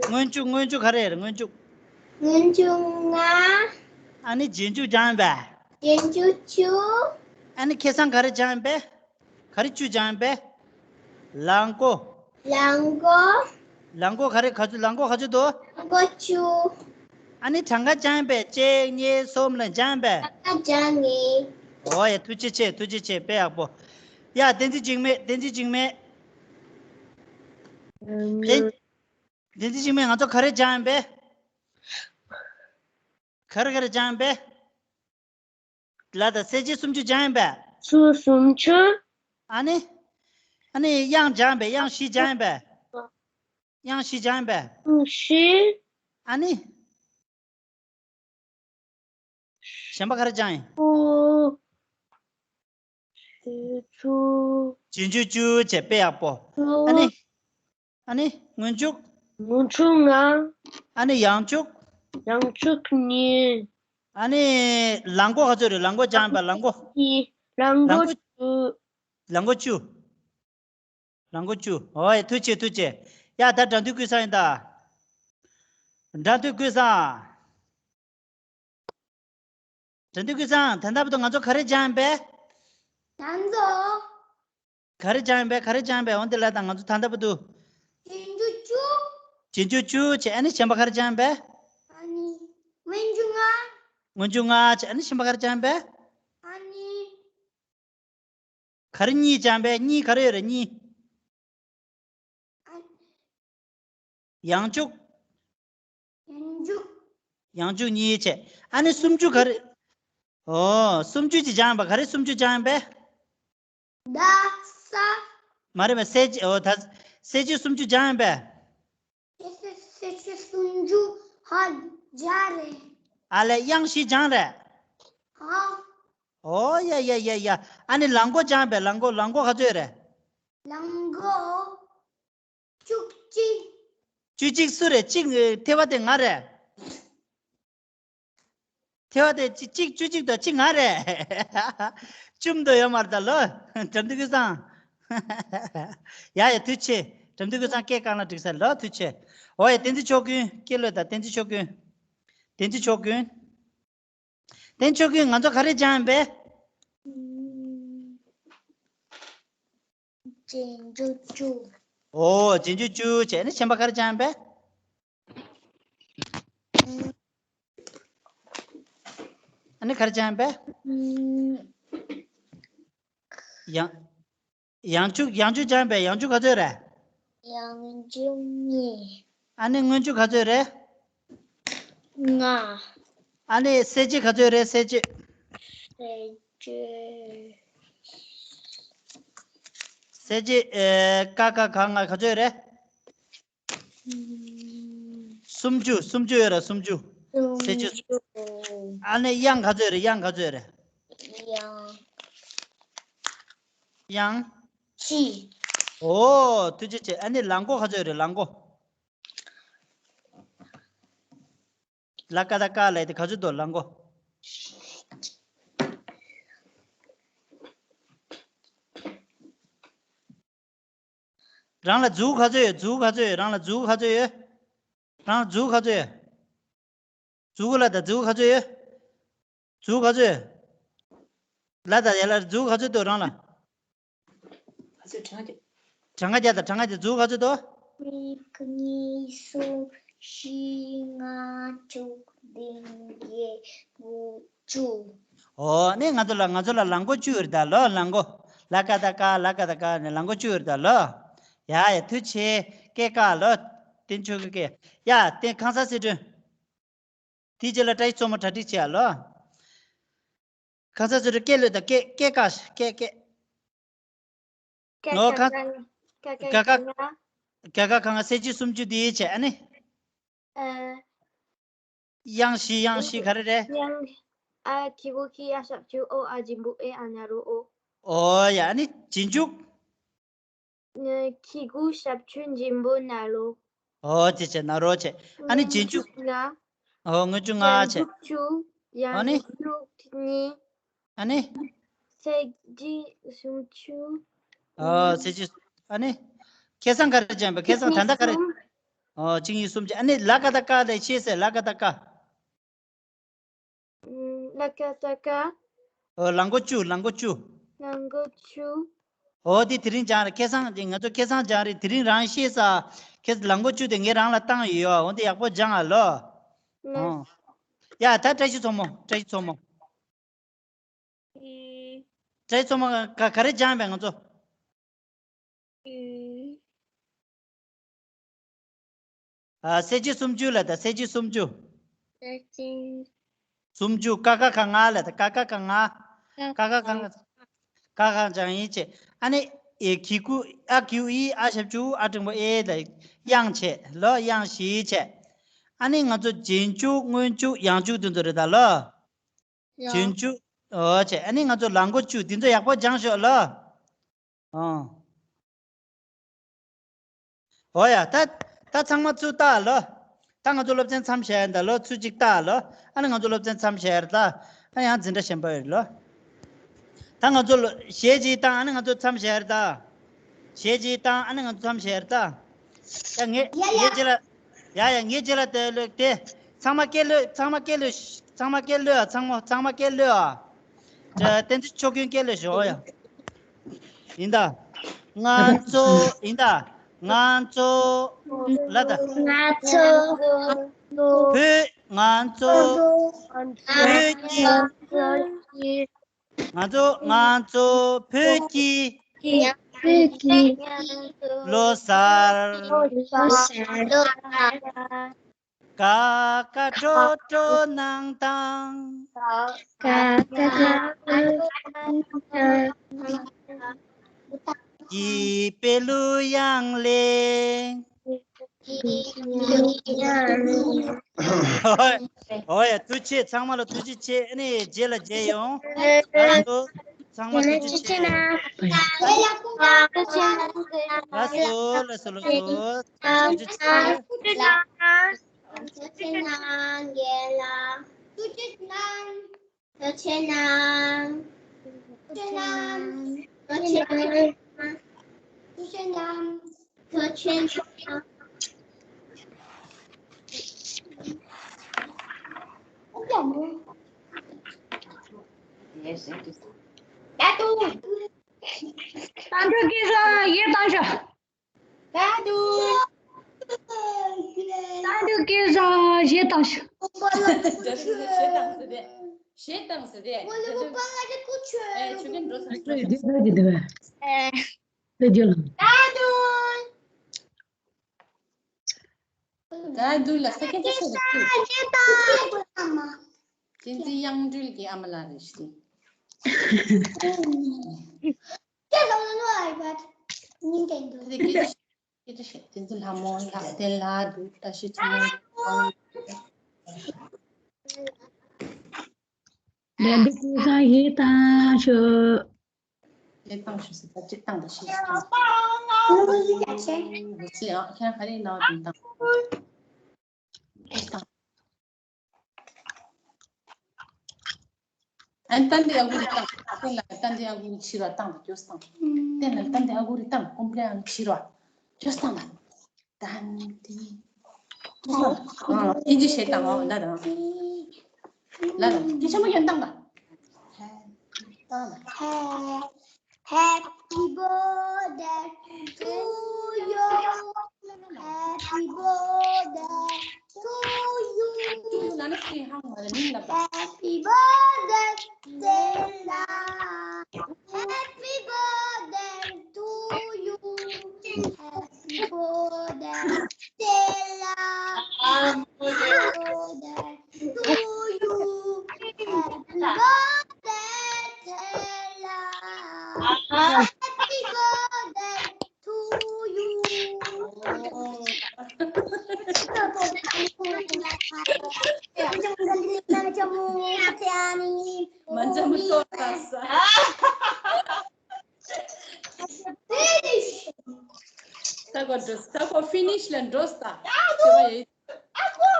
སྔོན་འཇུག་སྔོན་འཇུག་ག་རེ་རེད། སྔོན་འཇུག་སྔོན་འཇུག་ལྔ། ཨ་ནི་རྗེས་འཇུག་སྦྱངས་པས། རྗེས་འཇུག་བཅུ། ཨ་ནི་ཁ་སང་ག་རེ་སྦྱངས་པས། ག་རེ་བཅུ་སྦྱངས་པས། ལང་ཀོ། ལང་ཀོ། ལང་ཀོ་ག་རེ་ག་ཚོད། ལང་ཀོ་ག་ཚོད་འདུག་ལང་ཀོ་བཅུ། ཨ་ནི་གྲངས་ཀ་སྦྱངས་པས། གཅིག་གཉིས་གསུམ་ལ་སྦྱངས་པས། གྲངས་ཀ་སྦྱངས་ནི། ཨོ་ཡ། ཐུགས་རྗེ་ཆེ། ཐུགས་རྗེ་ཆེ། དཔེ་ཡག་པོ། ཡ་བསྟན་འཛིན་འཇིགས་མེད། བསྟན་འཛིན་འཇིགས་མེད། བསྟན་བསྟན་འཛིན་འཇིགས་མེད། ང་ཚོ་ག་རེ་སྦྱངས་པས། ག་རེ་ག་རེ་སྦྱངས་པས། ལ་དང་གསལ་བྱེད་སུམ་ཅུ་སྦྱངས་པས། སུ་སུམ་ཅུ། ཨ་ནི། ཨ་ནི་དབྱངས་སྦྱངས་པས། དབྱངས་བཞི་སྦྱངས་པས། དབྱངས་བཞི་སྦྱངས་པས། དབྱངས་བཞི། ཨ་ནི། གཞན་པ་ག་རེ་སྦྱངས་ཡིན། ཨོ། རྗེས་འཇུག་རྗེས་འཇུག་བཅུ་བྱས། དཔེ་ཡག་པོ། ཨོ། ཨ་ནི། ཨ་ནི་སྔོན་འཇུག་སྔོན་འཇུག་ལྔ། ཨ་ནི་ཡང་འཇུག་ཡང་འཇུག་གཉིས། ཨ་ནི་ལང་ཀོ་ག་ཚོད་རེད། ལང་ཀོ་སྦྱངས་པ། ལང་ཀོ། ལང་ཀོ་ལང་ཀོ་བཅུ། ལང་ཀོ་བཅུ། ལང་ཀོ་བཅུ། ཨོ་ཡ། ཐུགས་རྗེ་ཆེ། ཐུགས་རྗེ་ཆེ། ཡ་ད་དགྲ་འདུལ་ཀུན་བཟང་ཡིན་ད། དགྲ་འདུལ་ཀུན་བཟང་། དགྲ་འདུལ་ཀུན་བཟང་། ད་ལྟ་བར་དུ་ང་ཚོ་ག་རེ་སྦྱངས་པས། ང་ཚོ། ག་རེ་སྦྱངས་པས། ག་རེ་སྦྱངས་པས། འོན་ཏེ་ལ་དང་ང་ཚོ་ད་ལྟ་བར་དུ། རྗེས་འཇུག་བཅུ། རྗེས་འཇུག་བཅུ་བྱས། ཨ་ནི་གཞན་པ་ག་རེ་སྦྱངས་པས། ཨ་ནི། སྔོན་འཇུག་ལྔ། སྔོན་འཇུག་ལྔ་བྱས། ཨ་ནི་གཞན་པ་ག་རེ་སྦྱངས་པས། ཨ་ནི། ག་རེ་གཉིས་སྦྱངས་པས། གཉིས་ག་རེ་ཡོད་རེད། གཉིས། ཨ། ཡང་འཇུག་ཡང་འཇུག་ཡང་འཇུག་གཉིས་བྱས། ཨ་ནི་སུམ་ཅུ་ག་རེ། ཨོ། སུམ་ཅུ་ཅིག་སྦྱངས་པ། ག་རེ་སུམ་ཅུ་སྦྱངས་པས། ད་ས། མ་རེད་པས། གསལ་བྱེད། ཨོ་ད། གསལ་བྱེད་སུམ་ཅུ་སྦྱངས་པས། གསལ་བྱེད་སུམ་ཅུ་ཧ་ཅང་རེད། ཨ་ལས་དབྱངས་བཞི་སྦྱངས་རེད། ཨ། ཨོ་ཡ་ཡ་ཡ་ཡ། ཨ་ནི་ལང་ཀོ་སྦྱངས་པས། ལང་ཀོ། ལང་ཀོ་ག་ཚོད་རེད། ལང་ཀོ་བཅུ་གཅིག་བཅུ་གཅིག་སུ་རེད། གཅིག་ཐེ་བ་དེ་ང་རེད། ཐེ་བ་དེ་གཅིག་གཅིག་བཅུ་གཅིག་དང་གཅིག་ང་རེད། བཅུ་མ་གཏོགས་ཡོད་མ་རེད་ད་ལོ། དགྲ་འདུལ་ཀུན་བཟང་། ཡ་ཡ། ཐུགས་རྗེ་ཆེ། དགྲ་འདུལ་ཀུན་བཟང་སྐད་བཀག་ན་འགྲིག་ས་ལོ། ཐུགས་རྗེ་ཆེ། ཨོ་ཡ། བསྟན་འཛིན་ཕྱོགས་ཀུན། སྐད་ལོས་དང་། བསྟན་འཛིན་ཕྱོགས་ཀུན། བསྟན་འཛིན་ཕྱོགས་ཀུན། བསྟན་ཕྱོགས་ཀུན། ང་ཚོ་ག་རེ་སྦྱངས་པས། རྗེས་འཇུག་བཅུ། ཨོ། རྗེས་འཇུག་བཅུ་བྱས། ཨ་ནི་གཞན་པ་ག་རེ་སྦྱངས་པས། ཨ་ནི་ག་རེ་སྦྱངས་པས། ཡང་། ཡང་འཇུག་ཡང་འཇུག་སྦྱངས་པས། ཡང་འཇུག་ག་ཚོད་རེད། ཡང་འཇུག་གཉིས། ཨ་ནི་སྔོན་འཇུག་ག་ཚོད་རེད། ལྔ། ཨ་ནི་གསལ་བྱེད་ག་ཚོད་རེད། གསལ་བྱེད། གསལ་བྱེད། གསལ་བྱེད། ཨེ། ཀ་ཁ་ག་ང་ག་ཚོད་རེད། སུམ་ཅུ། སུམ་ཅུ་ཡོད་རེད། སུམ་ཅུ། གསལ་བྱེད། སུམ་ཅུ། ཨ་ནི་དབྱངས་ག་ཚོད་རེད། དབྱངས་ག་ཚོད་རེད། དབྱངས། དབྱངས། གཅིག་ཨོ། ཐུགས་རྗེ་ཆེ། ཨ་ནི་ལང་ཀོ་ག་ཚོད་རེད། ལང་ཀོ། ལ་ཀ་དང་ཀ་ལ་དེ་ག་ཚོད་འདུག་ལང་ཀོ། རང་ལ་མཛུ་གུ་ག་ཚོད་ཡོད། མཛུ་གུ་ག་ཚོད་ཡོད། རང་ལ་མཛུ་གུ་ག་ཚོད་ཡོད། རང་ལ་མཛུ་གུ་ག་ཚོད་ཡོད། མཛུ་གུ་ལ་དང་མཛུ་གུ་ག་ཚོད་ཡོད། མཛུ་གུ་ག་ཚོད་ཡོད། ལ་དང་ཡ་ལ་མཛུ་གུ་ག་ཚོད་འདུག་རང་ལ། གྲངས་ཀ་རྒྱག་དང་། གྲངས་ཀ་རྒྱག་མཛུ་གུ་ག་ཚོད་འདུག་གཅིག་གཉིས་གསུམ་བཞི་ལྔ་དྲུག་བདུན་བརྒྱད་དགུ་བཅུ། ཨོ་ནི་ང་ཚོ་ལ་ང་ཚོ་ལ་ལང་ཀོ་བཅུ་ཡོད་རེད་ད་ལོ། ལང་ཀོ། ལ་ཀ་ད་ཀ། ལ་ཀ་ད་ཀ་ནི་ལང་ཀོ་བཅུ་ཡོད་རེད་ད་ལོ། ཡ་ཡ། ཐུགས་རྗེ་ཆེ། སྐད་བཀག་ལོ། བསྟན་ཆོས་ཀྱི་སྐད། ཡ་བསྟན། ཁང་གསར་ཟི་ཁྲོན། དེའི་རྗེས་ལ་བཀྲ་ཤིས་མཚོ་མོ་གྲ་སྒྲིག་བྱེད་ཡ་ལོ། ཁང་གསར་ཟི་ཁྲོན་སྐད་ལོས་དང་། སྐད་སྐད་བཀག་སྐད་སྐད། ཀ་ནོ་ཁ་ཁ་ཁ་ཁ་ཁ་ཁ་ཁ་ང་། ཀ་ཁ་ཁ་ང་། གསལ་བྱེད་སུམ་ཅུ་དེ་བྱས། ཨ་ནི། ཨ། དབྱངས་བཞི། དབྱངས་བཞི་ག་རེ་རེད། དབྱངས། ཨ། གི་གུ་གི། ཨ་ཞབས་ཀྱུ་ཨོ། འ་འགྲེང་བུ་ཨེ། འ་ན་རོ་འོ། ཨོ་ཡ། ཨ་ནི་རྗེས་འཇུག་ཨ། གི་གུ་ཞབས་ཀྱུ་འགྲེང་བུ་ན་རོ། ཨོ་དེ་བྱས། ན་རོ་བྱས། ཨ་ནི་རྗེས་འཇུག་ལྔ། ཨོ་སྔོན་འཇུག་ལྔ་བྱས། ཡང་འཇུག་བཅུ། ཡང་འཇུག་གཉིས། ཨ་ནི། གསལ་བྱེད་སུམ་ཅུ། ཨོ་གསལ་བྱེད། ཨ་ནི། ཁ་སང་ག་རེ་སྦྱངས་པ། ཁ་སང་ད་ལྟ་ག་རེ། གཉིས་གསུམ། ཨོ་གཅིག་གཉིས་གསུམ་བྱས། ཨ་ནི་ལ་ཀ་དང་ཀ་དེ་ཤེས་ཟེར། ལ་ཀ་དང་ཀ། ལ་ཀ་ས་ཀ། ཨོ་ལ་མགོ་བཅུ། ལ་མགོ་བཅུ། ལ་མགོ་བཅུ། ཨོ་དེ་དེ་རིང་སྦྱངས་རེད། ཁ་སང་ང་ཚོ་ཁ་སང་སྦྱངས་རེད། དེ་རིང་རང་ཤེས་ས། ཁ་ལ་མགོ་བཅུ་དེ་ངས་རང་ལ་བཏང་ཡོད། འོ་དེ་ཡག་པོ་སྦྱངས་ཨ་ལོ། ལགས། ཨོ། ཡ་ད་བཀྲ་ཤིས་མཚོ་མོ། བཀྲ་ཤིས་མཚོ་མོ། ཨི། བཀྲ་ཤིས་མཚོ་མོ་ག་ག་རེ་སྦྱངས་པས་ང་ཚོ། ཨི། ཨ་གསལ་བྱེད་སུམ་ཅུ་ལ་ད། གསལ་བྱེད་སུམ་ཅུ། གསལ་བྱེད། སུམ་ཅུ། ཀ་ཁ་ག་ང་ལ་ད། ཀ་ཁ་ག་ང་། ཀ་ཁ་ག་ང་། ཀ་ཁ་སྦྱངས་ཡིན་བྱས། ཨ་ནི་ཨེ་གི་གུ། ཨ་གི་གུ་ཨི། འ་ཞབས་ཀྱུ་འུ། འ་འགྲེང་བུ་ཨེ། ལ་དབྱངས་བྱས་ལོ། དབྱངས་བཞི་བྱས། ཨ་ནི་ང་ཚོ་རྗེས་འཇུག་སྔོན་འཇུག་ཡང་འཇུག་དེ་ཚོ་རེད་ད་ལོ། ཡ། རྗེས་འཇུག་ཨོ་བྱས། ཨ་ནི་ང་ཚོ་ལ་མགོ་བཅུ་དེ་ཚོ་ཡག་པོ་སྦྱངས་ཤོག་ལོ། ཨོ། ཨོ་ཡ། ད་ད་ཚང་མ་ཚུར་ལྟ་ལོ། ད་ང་ཚོ་སློབ་ཚན་མཚམས་བཞག་ཡ་ད་ལོ། ཚུར་གཅིག་ལྟ་ལོ། ཨ་ནི་ང་ཚོ་སློབ་ཚན་མཚམས་བཞག་ཡ་ད། ཨ་ནི་ཡང་འཛིན་གྲྭ་གཞན་པ་ཡོད་ལོ། ད་ང་ཚོ་ལོ་གཞས་གཅིག་བཏང་། ཨ་ནི་ང་ཚོ་མཚམས་བཞག་ཡ་ད། གཞས་གཅིག་བཏང་། ཨ་ནི་ང་ཚོ་མཚམས་བཞག་ཡ་ད། ཡ་ངས་ཡ་ཡ། ངས་རྗེས་ལ། ཡ་ཡ། ངས་རྗེས་ལ་དེ་ལོས་དེ། ཚང་མ་སྐད་ལོས། ཚང་མ་སྐད་ལོས། ཚང་མ་སྐད་ལོས་ཨ། ཚང་མ་ཚང་མ་སྐད་ལོས་ཨ། ད་བསྟན་འཛིན་ཆོས་ཀུན་སྐད་ལོས་ཞོག་ཡ། ཡིན་ད། ང་ཚོ། ཡིན་ད། ང་ཚོ། ལ་ད། ང་ཚོ། བོད། ང་ཚོ་བོད་ཀྱི། ང་ཚོ། ང་ཚོ་བོད་ཀྱི། བོད་ཀྱི། ལོ་གསར། ལོ་གསར། དགའ་དགའ་སྤྲོ་སྤྲོ་གནང་དང་། དགའ་དགའ་སྤྲོ་སྤྲོ་གནང་དང་། སྐྱིད་པའི་གླུ་དབྱངས་ལེན། སྐྱིད་པའི་གླུ་དབྱངས་ལེན། ཨོ་ཡ། ཐུགས་རྗེ་ཆེ། ཚང་མ་ལ་ཐུགས་རྗེ་ཆེ། ཨ་ནི་རྗེས་ལ་མཇལ་ཡོང་། ལགས་སོ། ཚང་མ་ཐུགས་རྗེ་ཆེ། ལགས་སོ། ལགས་སོ། ལགས་སོ། ཐུགས་རྗེ་ཆེ། ཐུགས་རྗེ་གནང་། རྒན་ལགས། ཐུགས་རྗེ་གནང་། ཐུགས་རྗེ་གནང་། ཐུགས་རྗེ་གནང་། ཐུགས་རྗེ་གནང་། ཐུགས་རྗེ་གནང་། ཐུགས་རྗེ་གནང་། ད་དུང་། དང་འདོད་སྐལ་བཟང་གཞས་བཏང་ཤོག་ད་དུང་། ད་དུང་སྐལ་བཟང་གཞས་བཏང་ཤོག་འདྲ་ཞིག་གཞས་བཏང་ཟེར་ཏེ། གཞས་བཏང་ཟེར་ཏེ། ཨེ་ཆོས་རྒྱལ་འགྲོ་ས། འདི་འདི་འདི་འདི། ཨེ། ད་དུང་། ད་དུང་ལ་ས་ཁྱད་ཆོས་ཆོས་རེད། གཅན་གཟན་དབྱངས་སྒྲོལ་གྱི་ཨ་མ་ལགས་རེད་ཤག་དེ་སྐད་ཆ་སྐད་ཆ་བཤད། དེ་ཚོ་ལྷ་མོ་ལྷ་ལྡན་ལྷ་འདུག་བཀྲ་ཤིས་ཚོགས་མང་། ལྡན་འདི་སྐལ་བཟང་གཞས་བཏང་ཤོག་གཞས་བཏང་ཤོག་ཟེར་ད་གཅིག་བཏང་ད་ཤེས་སོང་། ཁྱེད་རང་ག་རེ་ཡིན་ནའང་དེ་བཏང་། ཨན་ཏན་ཏེ་ཨ་གུ་རི་ཏང་། ཏན་ལ་ཏན་ཏེ་ཨ་གུ་རི་ཕྱིར་བ་ཏང་། ཏན་ལ་ཏན་ཏེ་ཨ་གུ་རི་ཏང་། ཀོམ་པ་ལ་ཕྱིར་བ་ཏང་ལ། ཏན་ཏེ། ཨ་ཨིན་ཇི་བཤད་ཏང་། ཨོ་ལ་ལ། ལ་ལ་སྐད་ཆ་མ་ཡོན་ཏང་ལ། ཏང་ལ། Happy birthday to you. Happy birthday to you. Happy birthday, Stella. Happy birthday to you. Happy birthday, Stella. Happy birthday to you. Happy birthday, Stella. Happy birthday. ད་ཁོ་ཕི་ནིཤ་ལ་འགྲོ་ས། ཨ་ཁུ་ཨ་ཁུ།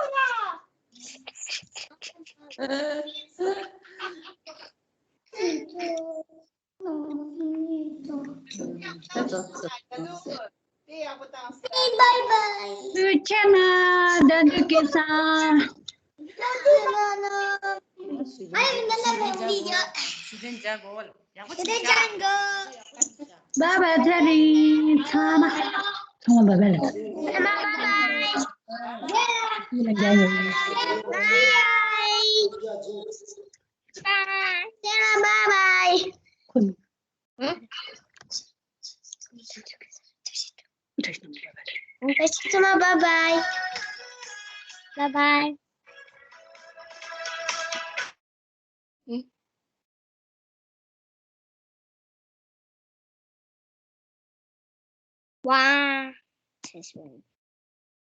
ཁྱེད་ན་ད་འདུག་སྐད་ཆ། བཱའི་བཱའི། ཐག་རིང་ཚང་མ། ཚང་མ་བཱའི་བཱའི་ལབ། ཚང་མ་བཱའི་བཱའི་ལབ། བཱའི་བཱའི། བཱའི་བཱའི། ཁོ་ཚང་མ་བཱའི་བཱའི། བཱའི་བཱའི། ཝ།